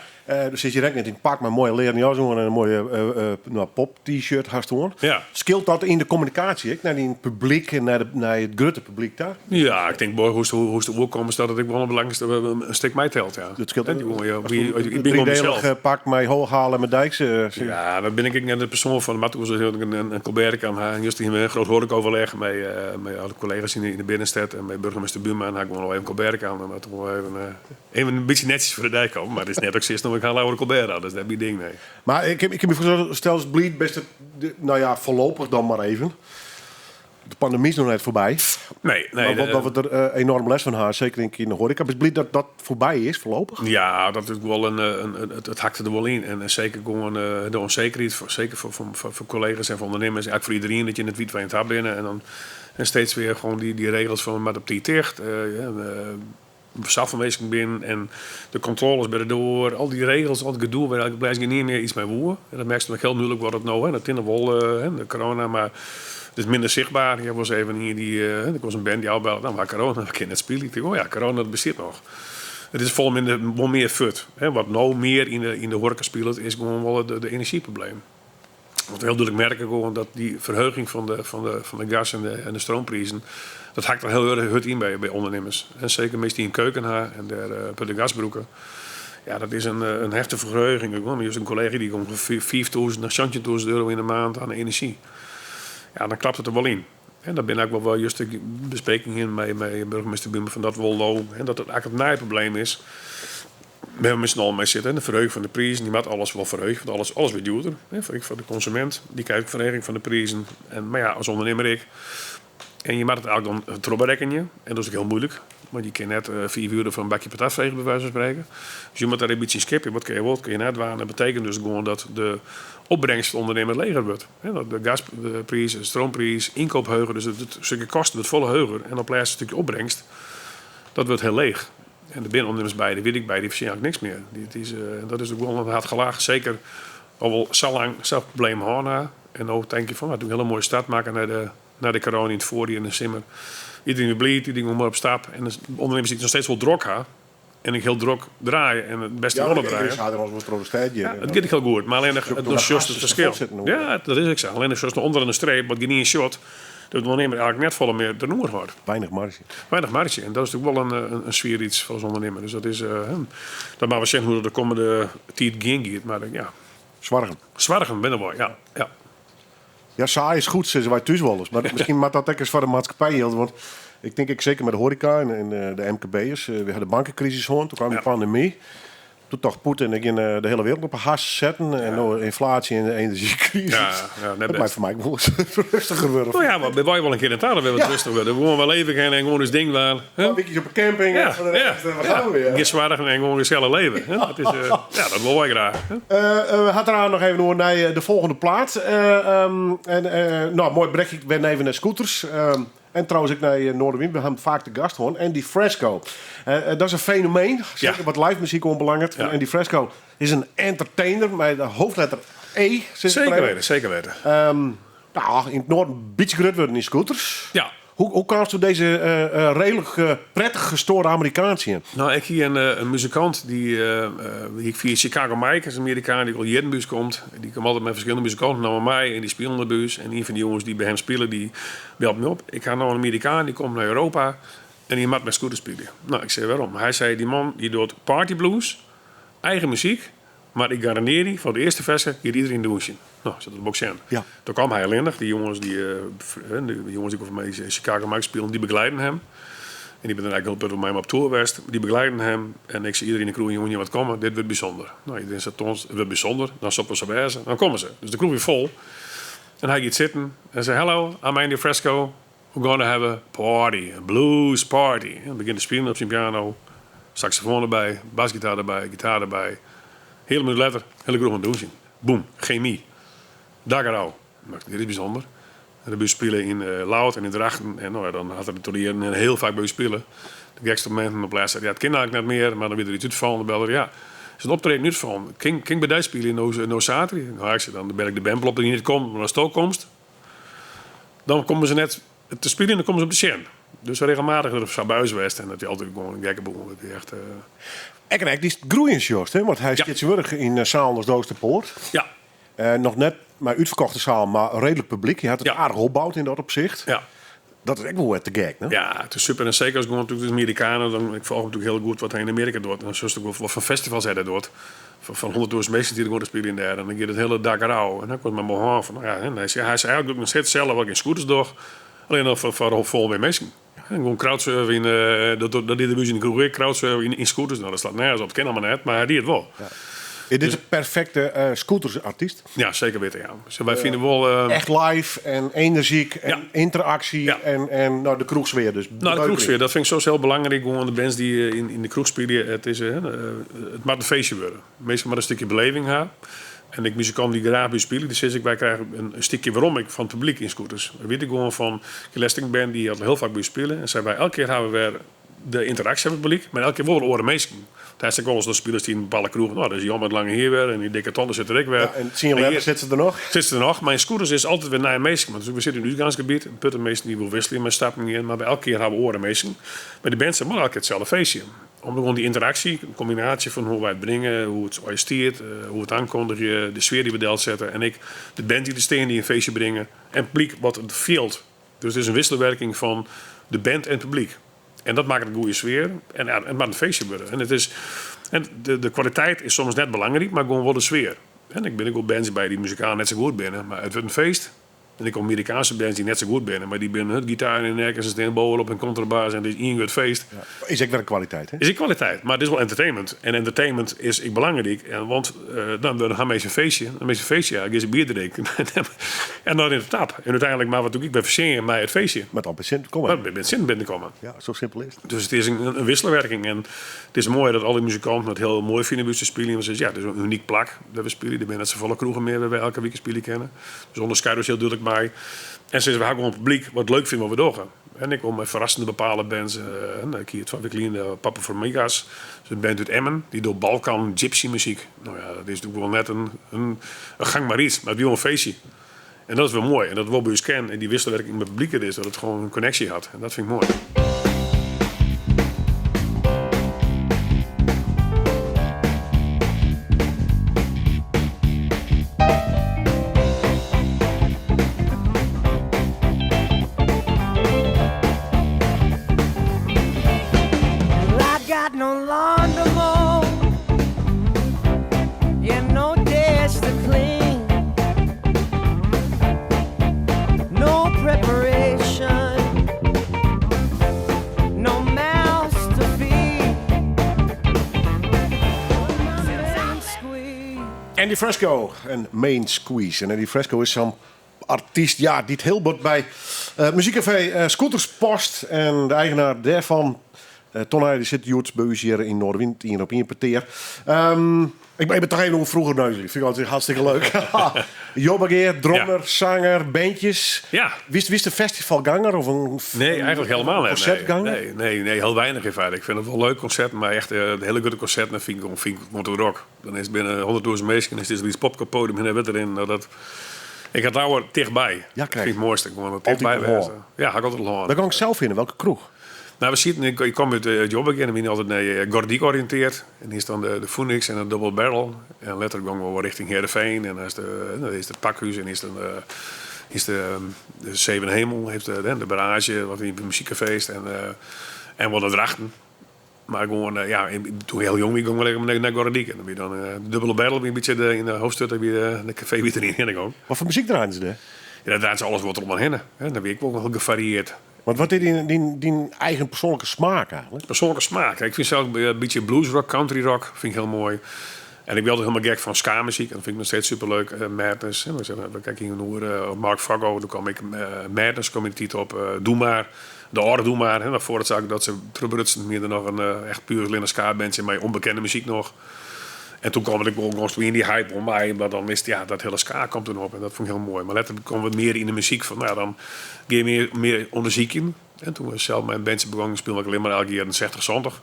Speaker 4: Dus zit je direct net in het pak met een mooie leren jas aan en een mooie nou, pop-t-shirt haast aan.
Speaker 5: Ja.
Speaker 4: Scheelt dat in de communicatie, hè? Naar het publiek en naar het grote publiek daar?
Speaker 5: Ja, ik denk, boy, hoe is de, hoe is de oorkomst dat het ik wel een belangrijkste een stuk mij telt, ja.
Speaker 4: Dat scheelt
Speaker 5: En die jongen, ja,
Speaker 4: Als
Speaker 5: wie,
Speaker 4: een
Speaker 5: ik ben gewoon
Speaker 4: driedelig,
Speaker 5: mezelf.
Speaker 4: pak met hooghalen met Dijkse, zeg.
Speaker 5: Ja, dan ben ik net de persoon van. Maar toen was er een Colbert kan haar. Just in een groot horecaoverleg met alle collega's in de binnenstad en met burgemeester Buma. En had ik gewoon nog even Colbert aan. En dat we even een beetje netjes voor de dijk komen. Maar het is net ook sinds nog ik ga Laura Colbert aan. Dat is net mijn ding, nee.
Speaker 4: Maar ik heb me voorgesteld, als Bleed best het, de, nou ja, voorlopig dan maar even. De pandemie is nog net voorbij.
Speaker 5: Nee, nee,
Speaker 4: maar
Speaker 5: de-
Speaker 4: wat we er enorm les van haar, zeker in de horeca. Is Bleed dat dat voorbij is voorlopig?
Speaker 5: Ja, dat is wel een, het hakte er wel in. En zeker gewoon de onzekerheid, zeker voor collega's en voor ondernemers. Eigenlijk voor iedereen dat je in het wiet het binnen. En dan en steeds weer gewoon die regels van met op die ticht. Ja, zelfverwezenlijking binnen en de controles bij de door. Al die regels, al het gedoe, waar eigenlijk blijft niet meer iets mee woer. En dat merk je nog heel moeilijk wordt het nou. Hè. Dat in de wol, hè, de corona, maar het is minder zichtbaar. Ik was even hier die, ik was een band die al belde. Nou, maar corona, we kunnen het spelen. Ik dacht, oh ja, corona, dat bestaat nog. Het is vol minder, wel meer fut. Hè. Wat nou meer in de horeca speelt, is gewoon wel de energieprobleem. Want heel duidelijk merken gewoon dat die verheuging van de gas en de stroomprijzen, dat hakt er heel erg hard in bij ondernemers. En zeker mensen die een keuken hebben en daar bij de gasbroeken. Ja, dat is een heftige verheuging. Ik hoor, een collega die komt van 4.000 naar 17.000 euro in de maand aan energie. Ja, dan klapt het er wel in. En daar ben ik wel juist de bespreking in met burgemeester Buma van dat wel nou, hè, dat het eigenlijk het naaiprobleem is. We hebben met z'n allen mee zitten. En de verheuging van de prijzen, die maakt alles wel verheugd. Want alles weer duurder. Hè, voor de consument, die kijkt verhoging van de prijzen. En, maar ja, als ondernemer ik. En je maakt het eigenlijk dan terugberekenen. En dat is ook heel moeilijk. Want je kan net 4 uur voor een bakje patat vegen, bij wijze van spreken. Dus je moet daar een beetje in skippen. Wat kun je wel, wat kun je net waan. Dat betekent dus gewoon dat de opbrengst van de ondernemer leger wordt. Hè, dat de gasprijs, de stroomprijs, inkoop heuger. Dus het stukje kosten wordt volle heuger. En op plaats een stukje opbrengst, dat wordt heel leeg. En de binnenondernemers bij, die weet ik bij, die verzinnen eigenlijk niks meer. Dat is ook wel een hard gelaag. Zeker al wel zo lang zelf problemen hadden. En ook denk je van, nou, doe een hele mooie start maken naar de corona in het voorjaar en de simmer. Iedereen weer blij, iedereen komt maar op stap. En de ondernemers die nog steeds wel druk hebben. En ik heel druk draaien en het beste
Speaker 4: Ja,
Speaker 5: rollen
Speaker 4: ik
Speaker 5: draaien.
Speaker 4: is harder als we het stadje.
Speaker 5: Ja, het gaat heel goed. Maar alleen
Speaker 4: Zoek
Speaker 5: het
Speaker 4: door
Speaker 5: nog
Speaker 4: de
Speaker 5: just het
Speaker 4: gasten
Speaker 5: verschil.
Speaker 4: kapot zitten, hoor.
Speaker 5: Ja, dat is ik zo. Alleen de just onder de streep, want niet een shot. Dat de ondernemer eigenlijk net volle meer de noer wordt.
Speaker 4: Weinig marge.
Speaker 5: Weinig marge. En dat is natuurlijk wel een sfeer iets voor als ondernemer. Dus dat is, dat maar we zien hoe dat de komende tijd ging. Maar ja.
Speaker 4: Zwargen.
Speaker 5: Zwargen binnen wel, ja. Ja.
Speaker 4: Ja, saai is goed, zeggen wij thuis wel eens. Maar misschien maakt dat ook eens voor de maatschappij geldt. Want ik denk ik zeker met de horeca en de M K B'ers. We hadden de bankencrisis gehad, toen kwam de pandemie. Toen toch Poetin en ik de hele wereld op een has zetten. En nou inflatie en de energiecrisis.
Speaker 5: Ja, ja, net
Speaker 4: Dat
Speaker 5: best.
Speaker 4: maakt voor mij wel eens rustiger worden.
Speaker 5: Nou ja, maar wij wel een keer in het we wat rustiger worden. We gewoon wel leven gaan en gewoon eens ding waar. Hè?
Speaker 4: Een weekje op een camping. En voor de rest, we gaan weer.
Speaker 5: Geen zwaarder en gewoon gezellig leven. Hè? Dat is ja, dat wil wij graag. Hè?
Speaker 4: We hadden eraan nog even door naar de volgende plaat. En nou, mooi brekje. Ik ben even naar scooters. En trouwens, ik naar Noardewyn. We hebben vaak de gast hoor. Andy Frasco. Dat is een fenomeen. Zeker wat live muziek onbelangrijk. Andy Frasco is een entertainer met de hoofdletter E. Zit
Speaker 5: Zeker
Speaker 4: erin.
Speaker 5: weten, zeker weten.
Speaker 4: In het noorden een beetje groot worden in scooters. Hoe, hoe kaamst op dizze reedlik prettich gestoorde Amerikaan tsjin?
Speaker 5: No, ik hie in muzikant dy hie ik fia Chicago Mike, is in Amerikaan dy't al jierren by ús komt. Dy komt altyd mei ferskillende muzikanten no mei my en dy spilen by ús. En ien fan dy jonges dy't by him spile, dy belt my op. Ik ha no in Amerikaan dy komt nei Europa en dy moat mei Scooters spylje. No, ik sei wêrom? Hy sei dy man dy docht party blues, eigen muzyk, mar ik garandearje dy, fan it earste ferske giet iderien dûnsjen. No, set it boek sjen.
Speaker 4: Ja.
Speaker 5: Doe kaam hy allinnich, dy jonges dy, de jonges dy't mei Chicago Mike spilen, dy begeleiden him. En dy binne der eigenlijk hiel mei him op tour west. Dy begeleiden him en ik sei iderien yn de kroech, jongen, jim moatte komme, dit wurdt bysûnder. No, iderien sei, Ton, it wurdt bysûnder, dan sil it wol sa wêze. Dan komme se. Dus de kroech wie fol. En hy giet sitten en sei, hello, I'm Andy Fresco, we're gonna have a party, a blues party. En begjint te spyljen op syn piano, saksofoan derby, basgitaar derby, gitaar derby. Heale minút letter, hiele kroech oan it dûnsjen. Boem, chemy. Dak erôf. Dit is bysûnder. En by ús spile yn Ljouwert en yn Drachten. En no ja, dan hat er de toernearren en hiel faak by ús spile. De gekste mominten op lêst sei, ja, it kin eigentlik net mear, mar dan wie der iets útfallen, dan belde er, ja, is in optreden útfallen. Kin, kin ik by dy spylje no, no saterdei? No, ik sei, dan bel ik de band op dat dy net komt, mar asto komst, dan komme se net te spyljen, dan komme se om te sjen. Dus regelmatich er sa by ús west en dat wie altyd gewoan in gekke boel. Dat wie echt.
Speaker 4: Ek in act dy'tst groeien sjochst, hè? Want hy stiet tsjintwurdich yn sealen as de Oosterpoort.
Speaker 5: Ja.
Speaker 4: Noch net mei útferkochte sealen, mar reedlik publyk. Hy hat it aardich opboud yn dat opsicht.
Speaker 5: Ja.
Speaker 4: Dat is ek wol wer te gek, ne?
Speaker 5: Ja, it is super. En seker as gewoan natuerlik de Amerikanen, dan, ik folgje natuerlik hiel goed wat hy yn Amearika docht. En dan sjochst ek wol wat foar festivals hy dêr docht. Fan 100.000 minsken dy't der gewoan te spyljen dêr. En dan giet it hiele dak erôf. En dan komt mei Mohan fan, no ja, en hy sei, hy sei eigentlik doe ik noch steeds itselde wat ik yn Scooters doch. Allinne noch foar folle mear minsken. En gewoan crowdsurfen yn, dat dat die er by ús yn de kroech ek, crowdsurfen yn, yn Scooters. No, dat slacht nergens op, dat kin allemaal net, mar hy die it wol.
Speaker 4: Ja. Is dit de perfekte Scooters-artyst?
Speaker 5: Ja, seker witte, ja. Dus wy fine wol.
Speaker 4: Echt live en enerzjyk en
Speaker 5: Ja.
Speaker 4: ynteraksje
Speaker 5: Ja.
Speaker 4: en no, de kroechsfear dus.
Speaker 5: No, de kroechsfear, dat fyn ik sowieso hiel belangryk. Gewoan de bands dy't yn de kroech spylje, it is, it moat in feestje wurde. Minsken moatte in stikje beleving ha. En ek muzikanten dy't graach by ús spylje, dy sizze ek, wy krije in stikje werom ek fan it publyk yn Scooters. Wy witte gewoan fan, ik hie lêst ek in band dy hat hiel faak by ús spile en sei wy elke kear ha we wer de ynteraksje mei it publyk, mar elke kear wol wer oare minsken. Want hast ek wolris dat spilers dy't yn bepaalde kroegen, no, dat is Jan met lange hier wer en dy dikke Ton sit der ek wer.
Speaker 4: Ja, en tsien jaar letter sit se der noch.
Speaker 5: Sit se der noch, mar yn Scooters is altyd wer nije minsken. Want we sitte yn it útgaansgebiet, in protte minsken dy't wol wikselje mei stappen gean, mar by elke kear ha we oare minsken. Mar dy bands ha wol elke kear itselde feestje. Om gewoan dy ynteraksje, in kombinaasje fan hoe wy it bringe, hoe it arresteert, hoe we it oankondigje, de sfear dy't we delsette en ek de band dy't der stean dy't in feestje bringe en it publyk wat it fielt. Dus it is in wisselwerking fan de band en it publyk. En dat makket in goede sfear en ja, it moat in feestje wurde. En it is, en de, de kwaliteit is soms net belangryk, mar gewoan wol de sfear. En ik bin ek wol bands by dy't muzikaal net sa goed binne, mar it wurdt in feest. En ek Amerikaanske bands dy't net sa goed binne, mar dy binne hurd gitaar yn de nek en se stean bovenop in kontrabas en it is ien grut feest.
Speaker 4: Ja, is ek wer in kwaliteit, hè?
Speaker 5: Is ek kwaliteit, mar it is wol entertainment. En entertainment is ek belangryk, en want dan wurde har minsken in feestje, dan minsken in feestje, ja, gean se bier drinken. En dan rint it tap. En úteinlik moatte we natuerlik ek wer fertsjinje mei it feestje.
Speaker 4: Moat al sinten komme.
Speaker 5: Moat sinten binnenkomme.
Speaker 4: Ja, so simpel is it.
Speaker 5: Dus it is in wisselwerking. En it is moai dat al dy muzikanten it hiel moai fine by ús te spyljen. Want se sizze, ja, it is in unyk plak dêr't we spylje. Der binne net safolle kroegen mear wêr't we elke wike spylje kinne. Dus ûnderskiede ús hiel dúdlik mei. En se sizze, we ha gewoan publyk wat leuk fynt wat we dogge. En ik kom mei ferrassende bepaalde bands. Ik hie it fan wike lyn Papa Formigas. Dat is in band út Emmen. Dy docht Balkan gypsy muzyk. No ja, dat is natuerlik wol net in gangber iets, mar it wie wol in feestje. En dat is wol moai. En dat wol by ús ken en dy wisselwerking mei it publyk der is, dat it gewoan in konneksje hat. En dat fyn ik moai.
Speaker 6: I got no lawn to mow and no dish to clean, no preparation, no mouths to feed. Main squeeze.
Speaker 4: Andy Fresco en Main Squeeze. En Andy Fresco is sa'n artyst, ja, dy't hiel bot by Muziekcafé Scooters past. En de eigenaar dêrfan, Ton Eijer, dy sit hjoed by ús hjir yn Noardewyn, ien op ien petear. Ik ben toch even oer froeger neuzelje. Fyn ik altyd hartstikke leuk. Jobbegea, drummer,
Speaker 5: Ja.
Speaker 4: zanger, bandjes.
Speaker 5: Ja.
Speaker 4: Wist in festivalganger of in
Speaker 5: Nee, eigenlijk helemaal net. Nee.
Speaker 4: concertganger?
Speaker 5: Nee, nee, nee, heel weinig in feite. Ik vind het wel leuk concert, maar echt de hele goede concerten dat vind ik gewoon, vind ik gewoon te rock. Dan is het binnen 100.000 mensen, dan is het iets popcorn podium en dan werd erin. Nou, dat... Ik ha it leaver tichtby.
Speaker 4: Ja, krekt.
Speaker 5: Fyn ik it moaiste, gewoan wat tichtby
Speaker 4: Altyd al
Speaker 5: wêze. Ja, ha ik altyd al hân.
Speaker 4: Wêr gong ik sels hinne? Welke kroech?
Speaker 5: Nou, we sieten, ik kom út Jobbegea en we wiene altyd nei Gordyk oriïntearre. En hier is dan de Phoenix en de Double Barrel. En letter gongen we wol richting Heerenveen en dan is de, dan is het Pakhuis en is de, is de, de Zeven Hemel, heeft de, de Barrage, wat wie muziekcafés en, en wol de Drachten. Mar gewoan, ja, toen ik hiel jong wie, gong ik wol nei Gordyk. En dan wie dan de Dubbele Barrel wie in bytsje de, yn de hoofdstad wie de kafee wie der yn hinne gong.
Speaker 4: Wat foar muzyk draaiden se dêr?
Speaker 5: Ja, dêr draaiden se alles wat der om hinne. Hè. Dan wie ik wol hiel gefarieerd.
Speaker 4: Want wat is dyn eigen persoanlike smaak eigentlik?
Speaker 5: Persoanlike smaak? Ik fyn sels in bytsje bluesrock, countryrock fyn ik hiel moai. En ik bin altyd hielendal gek fan ska-muzyk. Dat fyn ik noch steeds superleuk. Madness, hè, we kijken hier oer Mark Fargo, doe kwam ik Madness kwam yn de tiid op. Doe Maar, de âlde Doe Maar, hè, nog foardat dat se trochbrutsen, wie der noch in echt puer allinne ska-bandje mei ûnbekende muzyk noch. En toen kwam ik wol gewoan yn dy hype om my, mar dan is it, ja, dat hiele ska komt toen op en dat fûn ik hiel moai. Mar letter kwam wat mear yn de muzyk fan, no ja, dan gean je mear, mear ûndersykjen. En toen we sels mei in bandje begongen, spile ik allinne mar elk jier in 60, 70.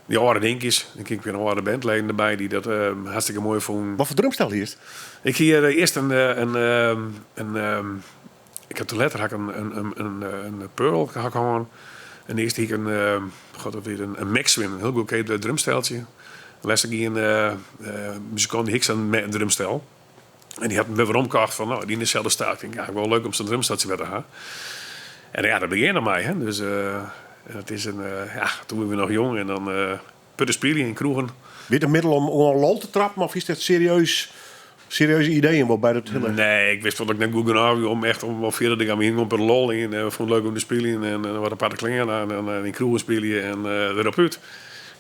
Speaker 5: Dy âlde dinkjes. Dan krige ik wer in âlde bandleden derby dy't dat hartstikke moai fûnen.
Speaker 4: Wat foar drumstel hiest?
Speaker 5: Ik hie earst in, in, in, ik ha toen letter ha ik in Pearl ha ik hân. En earst hie ik in, god dat wie in Maxwin, in hiel goedkeap drumsteltsje. Lêsten gie in muzikant dy hie ek sa'n drumstel. En dy hat him wer weromkocht fan, no, dy yn deselde staat. Ik tink, ja, wol leuk om sa'n drumsteltsje wer te ha. En ja, dat begjin noch mei, hè. Dus dat is in, ja, toen wiene we noch jong en dan putte spylje yn kroegen.
Speaker 4: Wie it in middel om oan lol te trappen of is dat serieus, serieuze ideeën wol by dat hiele...
Speaker 5: Nee, ik wist wol dat ik net goed genôch wie om echt om wol fierder te gaan. We hiene gewoan per lol yn en we fûnen it leuk om te spyljen en wat aparte klean aan en yn kroegen spylje en derop út.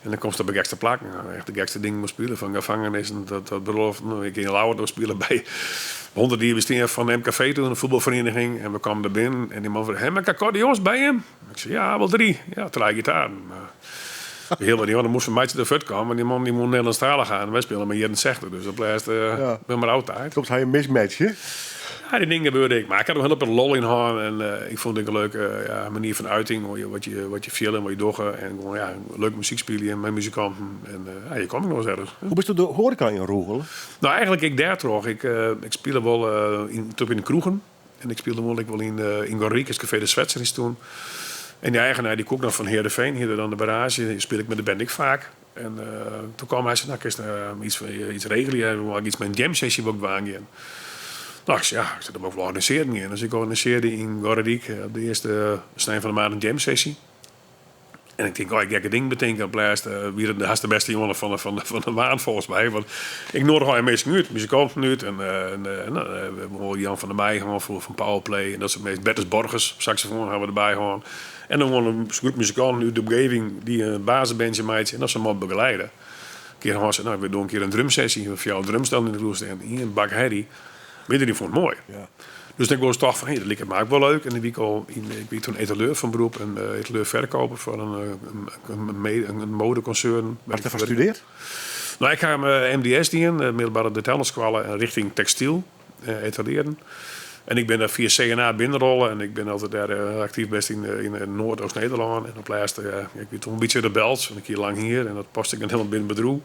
Speaker 5: En dan komst op de gekste plakken. Echt de gekste dingen spylje, fan gefangenissen tot beloften. Ik yn Ljouwert noch spyle by 100 jier bestean fan de MKV toen, de voetbalvereniging. En we kwamen der binnen en die man frege, ha jim accordeons by jim? Ik sei, ja, wol drie. Ja, trije gitaren. Maar heel wat, dan moesten we meitsje de fut komen. Die man die moest Nederlandstalig gaan. En wy spilen mei jierren 60, dus op lêst bin mar oud.
Speaker 4: Soms ha je een mismatch, hè?
Speaker 5: Ja, die dingen gebeurde ik. Maar ik had er heel veel lol in hân. En ik fûn it in leuke ja, manier fan uiting. Hoe je, wat je, wat je fiele en wat je dogge. En gewoan, ja, leuke muzyk spylje mei muzikanten. En ja, je komme noch ris ergens.
Speaker 4: Hoe bist de hoareka yn rûgele?
Speaker 5: Nou, eigentlik ek dêrtroch. Ik, ik spile wol yn, yn de kroegen. En ik spile wol ek wol yn, yn Gordyk, it Café de Zwetser is toen. En dy eigenaar die koe ik noch fan Heerenveen, hie der dan de barrage. Dy spile ik mei de band ek faak. En toen kwam hy sei, nou, kinst iets, iets regelje, we wolle iets mei in jam sessie wol ik dwaan gean. Nou, ik sei, ja, ik sei, dat wol ik wol organisearjen gean. Dus ik organisearde yn Gordyk op de earste snein fan de maand in jam sessie. En ik tink, oh, ik gekke dingen betinke. Op lêst wie it hast de bêste jonge fan de maand folgens my. Want ik noadige allegear minsken út, muzikanten út. En, en nou, we hebben wol Jan van der Meij hân fan Powerplay en dat soart minsken. Bertus Borgers op saxofoon hawwe we derby hân. En dan gewoan in groep muzikanten út de omgeving dy't in basisbandje meitsje en dat se moat begeleide. Een kear hân se, nou, we dogge in kear in drumsessie. We fjouwer drumstellen yn de kroech stean. Ien bak herrie. Maar iedereen fûn it moai.
Speaker 4: Ja.
Speaker 5: Dus ik wol toch fan, hé, dat liket my ek wol leuk. En dan wie ik al yn, ik wie toen etaleur fan beroep en etaleur verkoper foar in modeconcern.
Speaker 4: Hast dêrfoar studearre?
Speaker 5: Nou, ik ha MDS dien, middelbere detailskoalle en richting tekstyl, etalearen. En ik bin dêr fia CNA binnenrolle en ik bin altyd dêr aktyf west yn Noardoost-Nederlân. En op lêst, ik wie toen in bytsje rebels, want ik hie lang hier en dat paste ik net helemaal binnen it bedriuw.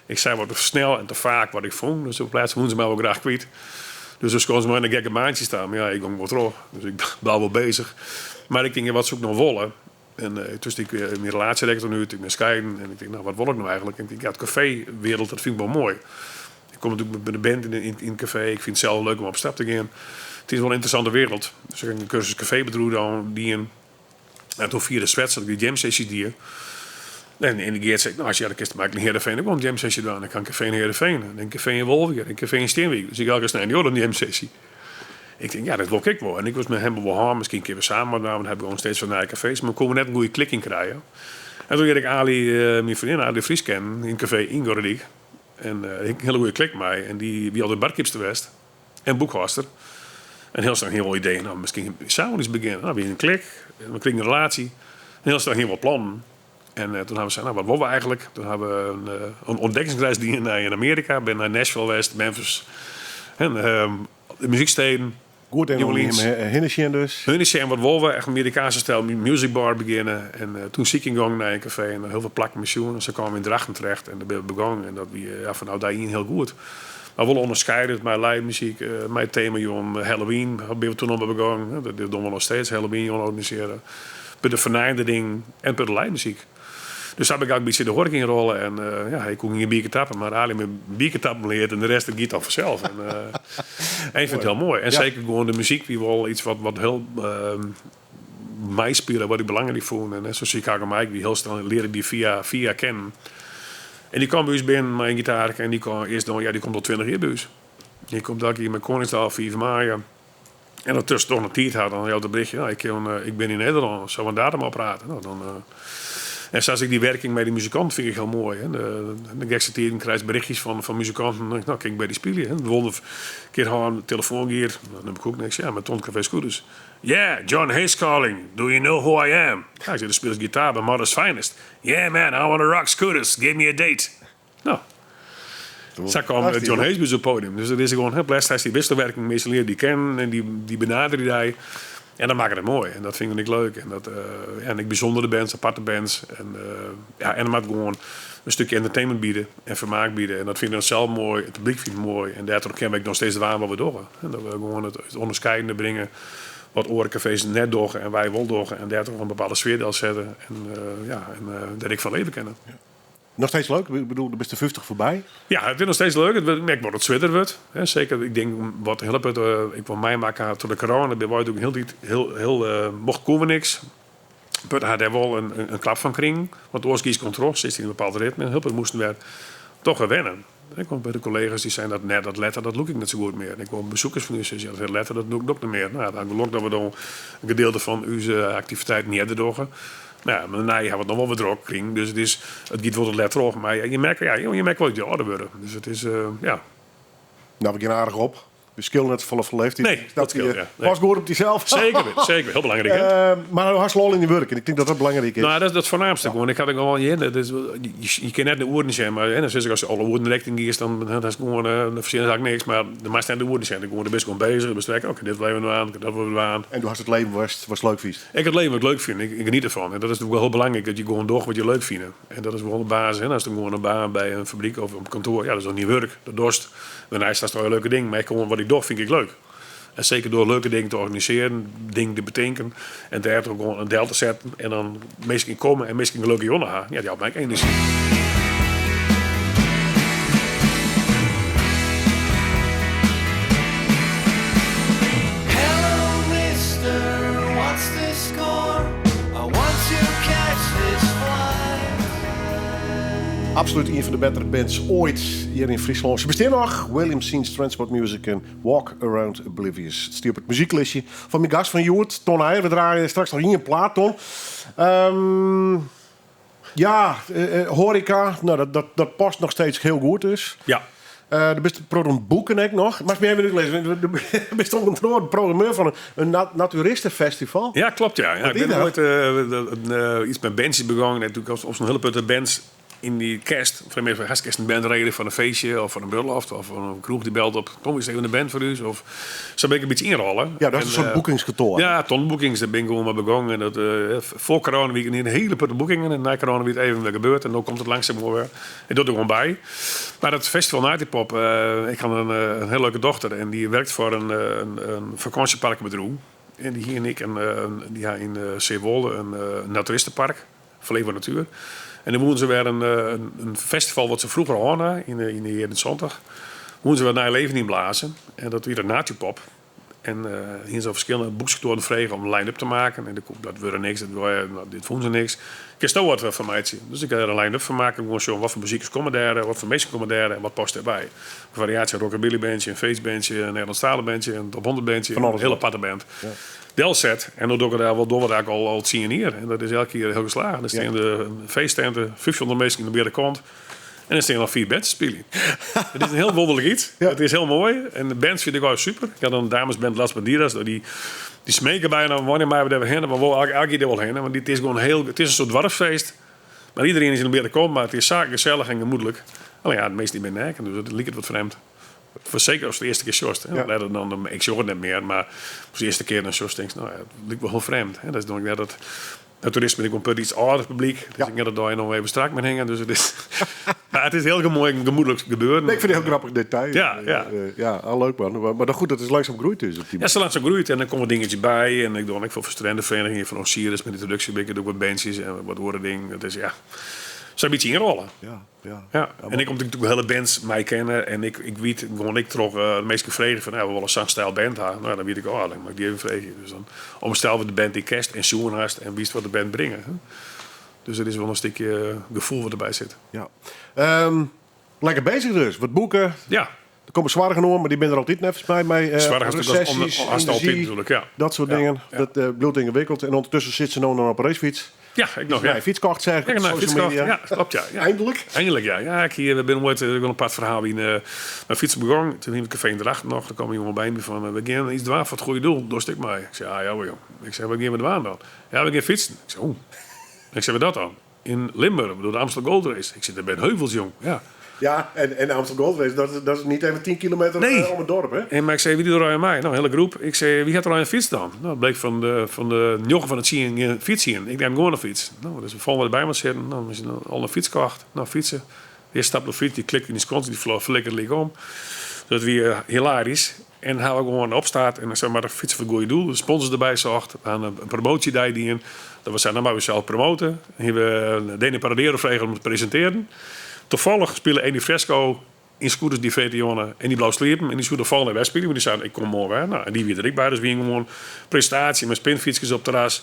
Speaker 5: Ik sei wat te snel en te faak wat ik fûn, dus op lêst woene se my wol graach kwyt. Dus dan koene se my yn in gekke baantsje staan. Mar ja, ik gong wol troch, dus ik bleau wol bezich. Mar ik tink, wat soe ik no wolle? En tusken ik myn relaasje rekke toen út, ik bin skeiden en ik tink, nou, wat wol ik no eigentlik? En ik tink, ja, it kafeewereld, dat fyn ik wol moai. Ik kom natuerlik mei de band yn it kafee, ik fyn it sels leuk om op stap te gean. It is wol in ynteressante wereld. Dus ik ha in kursus kafeebedriuw dan dien. En toen fia de Zwetser, dat ik dy jam sessie die. En yn de Geert sei ik, nou, ja, dan kinst my yn Heerenveen ek wol in jam sessie dwaan. Ik ha in kafee yn Heerenveen, en in kafee yn Wolvegea, en in kafee yn Stienwyk. Dus ik elke snein joh, in jam sessie. Ik tink, ja, dat wol ik ek wol. En ik was mei him wol hân, miskien kinne we samen wat dwaan, want we hawwe gewoan steeds fan nije kafees, mar we koene net in goede klik yn krije. En toen learde ik Ali, myn freondinne Ali de Vries kennen, yn kafee yn Gordyk. En uh, ik in hiele goede klik mei. En dy wie altyd barkeepster west en boekhâldster. En hiel snel hiene we wol ideeën, nou, miskien samen iets begjinne. Nou, wie in klik, we krigen in relaasje. En hiel snel hiene we wol plannen. En toen hawwe we sein, nou, wat wolle we eigentlik? Toen hawwe we in ûntdekkingsreis dien nei Amearika. Bin nei Nashville west, Memphis. En de muzyksteden.
Speaker 4: Goed even
Speaker 5: New
Speaker 4: om
Speaker 5: Orleans.
Speaker 4: him hinne sjen dus.
Speaker 5: Hun is wat wol we echt Amerikaanse stijl music bar beginnen. En toen zie ik in naar een café en heel veel plakken met En ze kwamen in Drachten terecht en daar ben we begonnen. En dat wie ja, van nou daar heel goed. Maar wel onderscheidend, mijn live muziek, mijn thema jong, Halloween, daar ben we toen al begonnen. Dat doen we nog steeds, Halloween jong organiseren. Bij de vernijde ding en bij de live muziek. Dus daar heb ik ook een beetje de horeca in rollen. En ja, ik kon geen biertje tappen, maar alleen met biertje tappen leert en de rest dat gaat dan vanzelf. En ik vind het heel mooi. En
Speaker 4: Ja.
Speaker 5: zeker gewoon de muziek, die wel iets wat heel mij spelen, wat ik belangrijk vond. En zo Chicago Mike, die heel snel leerde die via kennen. En die kwam bij ons binnen met een gitaar en die kwam eerst dan, ja, die komt al 20 jaar bij ons. Die komt elke keer met Koningsdag 4 mei. En dat tussen toch nog tijd had, dan had het berichtje, nou, ik ben in Nederland, zo een datum al praten. Nou, dan, en zoals ik die werking met die muzikant vind ik heel mooi. Hè. De gekste tijden krijg je berichtjes van muzikanten. Dan denk ik, nou, kijk bij die spelen. Hè. De volgende keer gaan we telefoon hier. Dan heb ik ook niks. Ja, met Ton Café Scooters. Yeah, John Hayes calling. Do you know who I am? Ja, ik zeg, de speelt gitaar bij Mother's Finest. Yeah, man, I want to rock scooters. Give me a date. Nou, zo kwam
Speaker 4: Fantastisch,
Speaker 5: John
Speaker 4: hè?
Speaker 5: Hayes bij zijn podium. Dus dat is gewoon heel blij. Hij die wisselwerking meestal leert die kennen en die benaderen die. En dan maken het mooi. En dat vind ik leuk. En, dat, ja, en ik bijzondere bands, aparte bands. En, ja, en dan maak ik gewoon een stukje entertainment bieden en vermaak bieden. En dat vind ik dan zelf mooi. Het publiek vindt het mooi. En daardoor kennen ik nog steeds de waan wat we doen. En dat we gewoon het onderscheidende brengen. Wat orencafés net doen en wij wel doen. En daardoor een bepaalde sfeer deel zetten. En, ja, en dat ik van leven kennen.
Speaker 4: Ja. Nog steeds leuk? Ik bedoel, de beste 50 voorbij.
Speaker 5: Ja, het is nog steeds leuk. Het merk wat het zwitter wordt. Hè, zeker, ik denk wat helpt het. Ik wil mij maken tot de corona. Ben wij ook heel diep, heel, heel, mocht komen niks. Maar had daar wel een klap van kring. Want oors kies controle, zit in een bepaald ritme. En hulp moesten we toch weer wennen. Ik kom bij de collega's die zijn dat net, dat letter, dat lukt ik net zo goed meer. En ik kom bezoekers van u, ze zeggen, dat letter, dat lukt ook niet meer. Nou, dan geluk dat we dan een gedeelte van uw activiteit niet hebben doorgaan. Nou ja, maar daarna hebben we het nog wel wat druk kring. Dus het gaat wel het letter op. Maar je merkt, ja, je merkt wel dat je ouder worden. Dus het is, ja.
Speaker 4: Nou, we gaan aardig op. We schillen net volle van leeftijd.
Speaker 5: Nee,
Speaker 4: Dat
Speaker 5: dat scheelt,
Speaker 4: je
Speaker 5: ja. Nee.
Speaker 4: Was goed op jezelf.
Speaker 5: Zeker, zeker. Heel belangrijk, hè?
Speaker 4: Maar hartstikke lol in je werk. En ik denk dat dat belangrijk is.
Speaker 5: Nou, dat is het voornaamste. Gewoon. Ik had ook al in. Dat is, je kan net de woorden zijn, maar hè, dan zeg ik, als je alle woorden direct in is, dan dat is gewoon, dan verzin ik eigenlijk niks. Maar de meeste zijn de woorden zijn. Ik gewoon de best gewoon bezig. De best oké, dit blijven we aan, dat blijven we aan.
Speaker 4: En toen had het leven was leuk vies.
Speaker 5: Ik het leven wat ik leuk vind. Ik geniet ervan. En dat is natuurlijk wel heel belangrijk, dat je gewoon doet wat je leuk vindt. En dat is gewoon de basis. Hè. Als het gewoon een baan bij een fabriek of op kantoor, ja, dat is nog niet werk. Dat dorst. Daarna staat er een leuke ding. Maar ik gewoon wat ik doe, vind ik leuk. En zeker door leuke dingen te organiseren, dingen te bedenken en daar ook gewoon een deel te zetten. En dan misschien komen en misschien een leuke jongen hebben. Ja, die houdt mij energie.
Speaker 7: Hello, mister, what's the score? I want to catch this flight.
Speaker 4: Absoluut een van de betere bands ooit hier in Friesland. Ze bestaan nog. William Scenes Transport Music en Walk Around Oblivious. Het staat op het muzieklistje van mijn gast van Joert, Ton Eijer. We draaien straks nog hier een plaat, Ton. Horeca, nou, dat past nog steeds heel goed dus.
Speaker 5: Ja.
Speaker 4: Er best een boeken ook nog. Maar ik ben even lezen. Er best ook een programmeur van een naturistenfestival.
Speaker 5: Ja, klopt ja. Ja, ik
Speaker 4: is
Speaker 5: ben
Speaker 4: dat?
Speaker 5: ooit iets met bands begonnen. En toen was op zo'n hele putte bands in die kerst. Of een hartstikke een band reden van een feestje of van een bruiloft of van een kroeg die belt op. Kom eens even een band voor u. Of zo ben ik een beetje inrollen.
Speaker 4: Ja, dat is
Speaker 5: En,
Speaker 4: een soort boekingskantoor.
Speaker 5: Ja, ton boekings, daar ben ik gewoon maar begonnen. En dat voor corona week een hele putte boekingen. En na corona week even weer gebeurd. En dan komt het langzaam weer. En dat doe ik gewoon bij. Maar dat festival Nightpop, ik had een hele leuke dochter. En die werkt voor een vakantieparkbedrijf. En die hier en ik, en die had in Zeewolde een naturistenpark. Flevo Natuur. En dan wonen ze weer een festival wat ze vroeger hadden, in de jaren 70. Wonen ze weer naar leven in blazen. En dat weer een Natupop. En hier zijn verschillende boeksektoren vregen om een line-up te maken. En dat wilde niks, dat wilde, nou, dit vonden ze niks. Ik heb wat van mij. Dus ik ga er een line-up van maken. Gewoon zo, wat voor muziek komen daar, wat voor mensen komen daar en wat past daarbij. Een variatie, een rockabilly bandje, een feestbandje, een Nederlandstalen bandje, een top 100 bandje.
Speaker 4: Van alles
Speaker 5: Een hele
Speaker 4: wat.
Speaker 5: aparte band.
Speaker 4: Ja.
Speaker 5: Delset. En dat doe ik daar wel door wat ik al zien hier. En dat is elke keer heel geslaagd. Er staan de feesttenten, 500 mensen in de binnenkant. En er staan al 4 bands te spelen. Het is een heel wonderlijk iets.
Speaker 4: Ja.
Speaker 5: Het is heel mooi. En de bands vind ik wel super. Ik had een damesband Las Bandidas. Die smeken bijna wanneer maar we daar heen. Maar wel elke keer wel heen. Want het is gewoon heel, het is een soort dwarfeest. Maar iedereen is in de binnenkant. Maar het is zaak gezellig en gemoedelijk. Alleen ja, het meeste niet meer nerken. Dus het lijkt het wat vreemd. Seker ast de earste kear sjochst. Hè.
Speaker 4: Ja.
Speaker 5: Letter dan, ik sjoch it net mear, mar as de earste kear dan sjochst, tinkst, no ja, it liket wol hiel frjemd. Hè. Dat is dan net dat het toerisme is ek iets âlder publyk. Dus
Speaker 4: Ja.
Speaker 5: ik net dat dei noch even strak met hingen. Dus it is, mar it is hiel moai gemoedlik gebeuren.
Speaker 4: Nee, ik vind het een heel grappig detail.
Speaker 5: Ja, ja.
Speaker 4: Ja, al leuk man. Maar dan goed, dat is langzaam groeit dus. Op die
Speaker 5: Ja, zo langzaam groeit en dan komt een dingetje bij. En ik doe ik voor studentenverenigingen van Osiris met introductie, ik doe wat bandjes en wat andere dingen. Dat is ja, zo'n beetje inrollen.
Speaker 4: Ja, ja.
Speaker 5: Ja, en ik kom natuurlijk hele bands mij kennen en ik weet gewoon ik trok de meeste vregen van, nou, we willen zo'n stijl band hebben. Nou, dan weet ik al, dan mag ik die even vregen. Dus dan omstel we de band die kerst en zoen haast en wie wat de band brengen. Hè? Dus er is wel een stukje gevoel wat erbij zit.
Speaker 4: Ja. Lekker bezig dus. Wat boeken.
Speaker 5: Ja,
Speaker 4: Er komen zware genomen, maar die ben er altijd net volgens mij mee.
Speaker 5: Zwaar is natuurlijk als
Speaker 4: recessies,
Speaker 5: onder- als het altijd
Speaker 4: energie,
Speaker 5: natuurlijk, ja.
Speaker 4: Dat soort
Speaker 5: Ja,
Speaker 4: dingen.
Speaker 5: ja.
Speaker 4: Dat bloed ingewikkeld. En ondertussen zit ze nou nog op een racefiets.
Speaker 5: ja, ik nog.
Speaker 4: Ja,
Speaker 5: Ja.
Speaker 4: fiets kocht, zeg ik.
Speaker 5: Ja,
Speaker 4: op
Speaker 5: nou,
Speaker 4: social
Speaker 5: fiets kocht.
Speaker 4: media.
Speaker 5: Ja, klopt, ja. Ja.
Speaker 4: Eindelijk.
Speaker 5: Eindelijk, ja. Ja, ik hier, we ben ooit, ik wil een apart verhaal in mijn fiets begon. Toen ging ik café in Drachten nog. Daar kwam een jongen bij me van, we gaan iets dwaan voor het goede doel. Dorst ik mij. Ik zei, ah, ja, hoor, jong. Ik zei, wat gaan we dwaan dan? Ja, we gaan fietsen. Ik zei, oeh. Ik zei, wat dat dan? In Limburg, door de Amstel Gold Race. Ik zit er bij de heuvels, jong. Ja.
Speaker 4: Ja, en de Amstel Gold Race, dat is niet even 10 kilometer
Speaker 5: Nee.
Speaker 4: om het dorp, hè?
Speaker 5: En maar ik zei, wie doet er aan mij? Nou, een hele groep. Ik zei, wie gaat er aan een fiets dan? Nou, het bleek van de jongen van het zien een fiets zien. Ik neem gewoon een fiets. Nou, dus we volgen erbij maar zitten. Nou, we zijn al een fiets gekocht. Nou, fietsen. De eerste stap op de fiets, die klikt in die scontie, die flikkert leek om. Dat weer hilarisch. En hij gewoon opstaat en dan zeg maar de fietsen voor het goede doel. De sponsors erbij zocht. We hadden een promotiedag die in. Dat we zeiden, nou maar we zelf promoten. En hier we Dene Paradero vregen om te presenteren. Toevallig spelen Eni Fresco in scooters die vreten jongen en die blauw sliepen. En die zouden vallen naar Westspelen. Want die zeiden, ik kom morgen. Hè. Nou, en die weer er ik bij. Dus we gingen gewoon presentatie met spinfietsjes op het terras.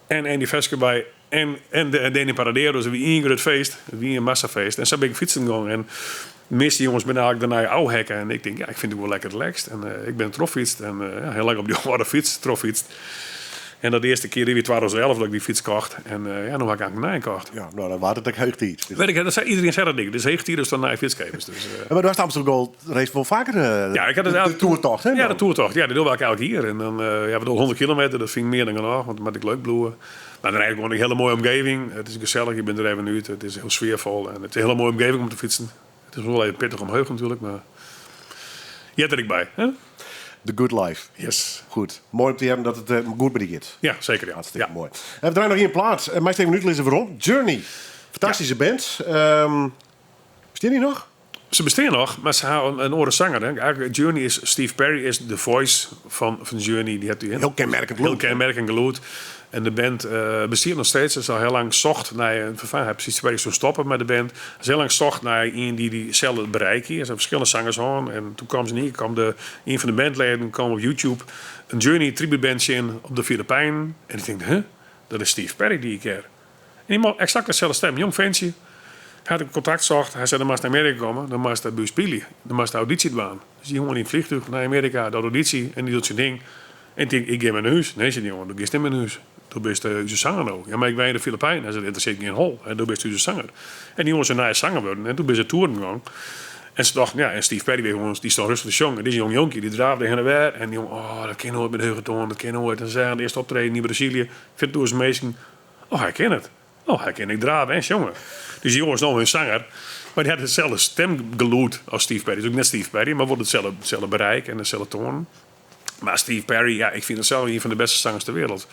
Speaker 5: En Andy Fresco bij. En Dene Paradero. Dus we één groot feest. We een massafeest. En zo ben ik fietsen gegaan. En de meeste jongens ben eigenlijk daarna oude hekken. En ik denk, ja, ik vind het wel lekker relaxed. En ik ben troffietst. En ja, heel lang op die harde fiets troffietst. En dat de eerste keer in 2011 dat ik die fiets kocht. En ja, nu had ik eigenlijk een nieuwe kocht.
Speaker 4: Ja, nou, dan was het ook heug tijd.
Speaker 5: Weet ik, dat zei, iedereen zei dat ding. Dus heeg dus dan naar fietskepers. Dus,
Speaker 4: Ja, maar daar was de Amstel Gold Race wel vaker
Speaker 5: ja, ik had het
Speaker 4: de
Speaker 5: eigenlijk-
Speaker 4: toertocht, hè?
Speaker 5: Ja, de toertocht. Ja, die doen we eigenlijk hier. En dan, ja, we doen 100 kilometer. Dat vind ik meer dan genoeg, want dat moet ik leuk bloeien. Maar dan eigenlijk gewoon een hele mooie omgeving. Het is gezellig, je bent er even uit. Het is heel sfeervol. En het is een hele mooie omgeving om te fietsen. Het is wel even pittig omhoog natuurlijk, maar je hebt er ik bij, hè?
Speaker 4: The good life.
Speaker 5: Yes.
Speaker 4: Goed. Mooi om te hebben dat het goed bij die gaat.
Speaker 5: Ja, zeker. Ja.
Speaker 4: Hartstikke
Speaker 5: Ja.
Speaker 4: mooi. En we draaien nog één plaat. Mij even uitlezen waarom. Journey. Fantastische band. Bestaat die nog?
Speaker 5: Ze bestaan nog, maar ze hebben een oren zanger. Hè. Eigenlijk, Journey is Steve Perry is de voice van Journey. Die hebt die,
Speaker 4: Heel kenmerkend
Speaker 5: Heel
Speaker 4: geluid.
Speaker 5: kenmerkend geluid. En de band bestaat nog steeds. Ze is al heel lang zocht naar een vervanger. Hij precies waar ik zou stoppen met de band. Ze is heel lang zocht naar iemand die diezelfde bereik hier. Er zijn verschillende zangers aan. En toen kwam ze niet. Kwam de, een van de bandleden kwam op YouTube een Journey tributebandje in op de Filipijnen. En ik denk, huh? Dat is Steve Perry die ik ken. En die man, exact dezelfde stem. Jong ventje. Hij had een contact zocht. Hij zei, dan moest naar Amerika komen. Dan moest hij bij spelen. Dan moest hij auditie doen. Dus die jongen in het vliegtuig naar Amerika, de auditie. En die doet zijn ding. En ik denk, ik ga naar huis. Nee, zei die jongen, du gaat niet naar huis. Du bist onze zanger nou. Ja, maar ik ben in de Filipijnen. Hij zei, er zit geen hol. En du bist onze zanger. En die jongen zijn naar zanger worden. En toen ben ze toeren gegaan. En ze dachten, ja, en Steve Perry weer gewoon, die stond rustig te jongen. En die is een jong jonkie, die draafde heen en weer. En die jongen, oh, dat ken nooit met heugen toon, dat ken nooit. En ze zeiden, de eerste optreden in Brazilië, vindt door zijn meesten, oh, hij kent het. Oh, hij kent ik draven en jongen. Dus die jongen is nog een zanger. Maar die had hetzelfde stemgeluid als Steve Perry. Dus ook net Steve Perry, maar wordt hetzelfde bereik en dezelfde toon. Maar Steve Perry, ja, ik vind het zelf een van de beste zangers ter wereld.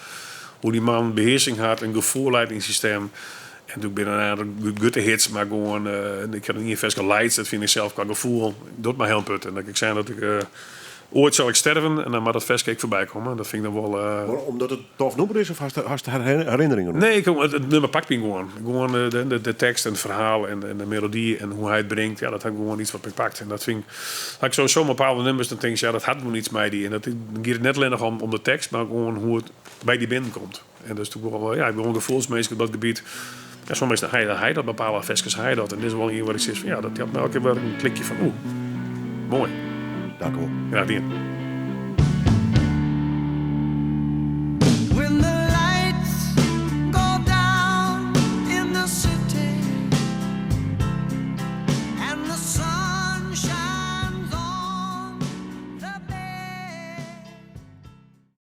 Speaker 5: Hoe die man beheersing had, een gevoel uit in zijn stem. En toen binnen de gutte hits, maar gewoon, ik had een vers Lights, dat vind ik zelf qua gevoel, doet mij heel put. En dat ik zei dat ik, ooit zal ik sterven en dan maar dat vers ik voorbij komen. Dat vind ik dan wel.
Speaker 4: Maar omdat het tof nummer is of had je herinneringen nog?
Speaker 5: Nee, het nummer pakt me gewoon. Gewoon de tekst en het verhaal en de melodie en hoe hij het brengt. Ja, dat had gewoon iets wat me pakt. En dat vind ik, had ik sowieso bepaalde nummers, dan denk ik, ja, dat had gewoon iets bij die. En dat gaat het net alleen nog om de tekst, maar gewoon hoe het bij die binnenkomt. En dat is natuurlijk wel, ja, ik ben wel gevoelsmeester op dat gebied. Ja, soms is hij dat, bepaalde versjes hij dat. En dit is wel hier waar ik zit van, ja, dat had me elke keer wel een klikje van, oeh, mooi.
Speaker 4: Dank u wel.
Speaker 5: Ja, die.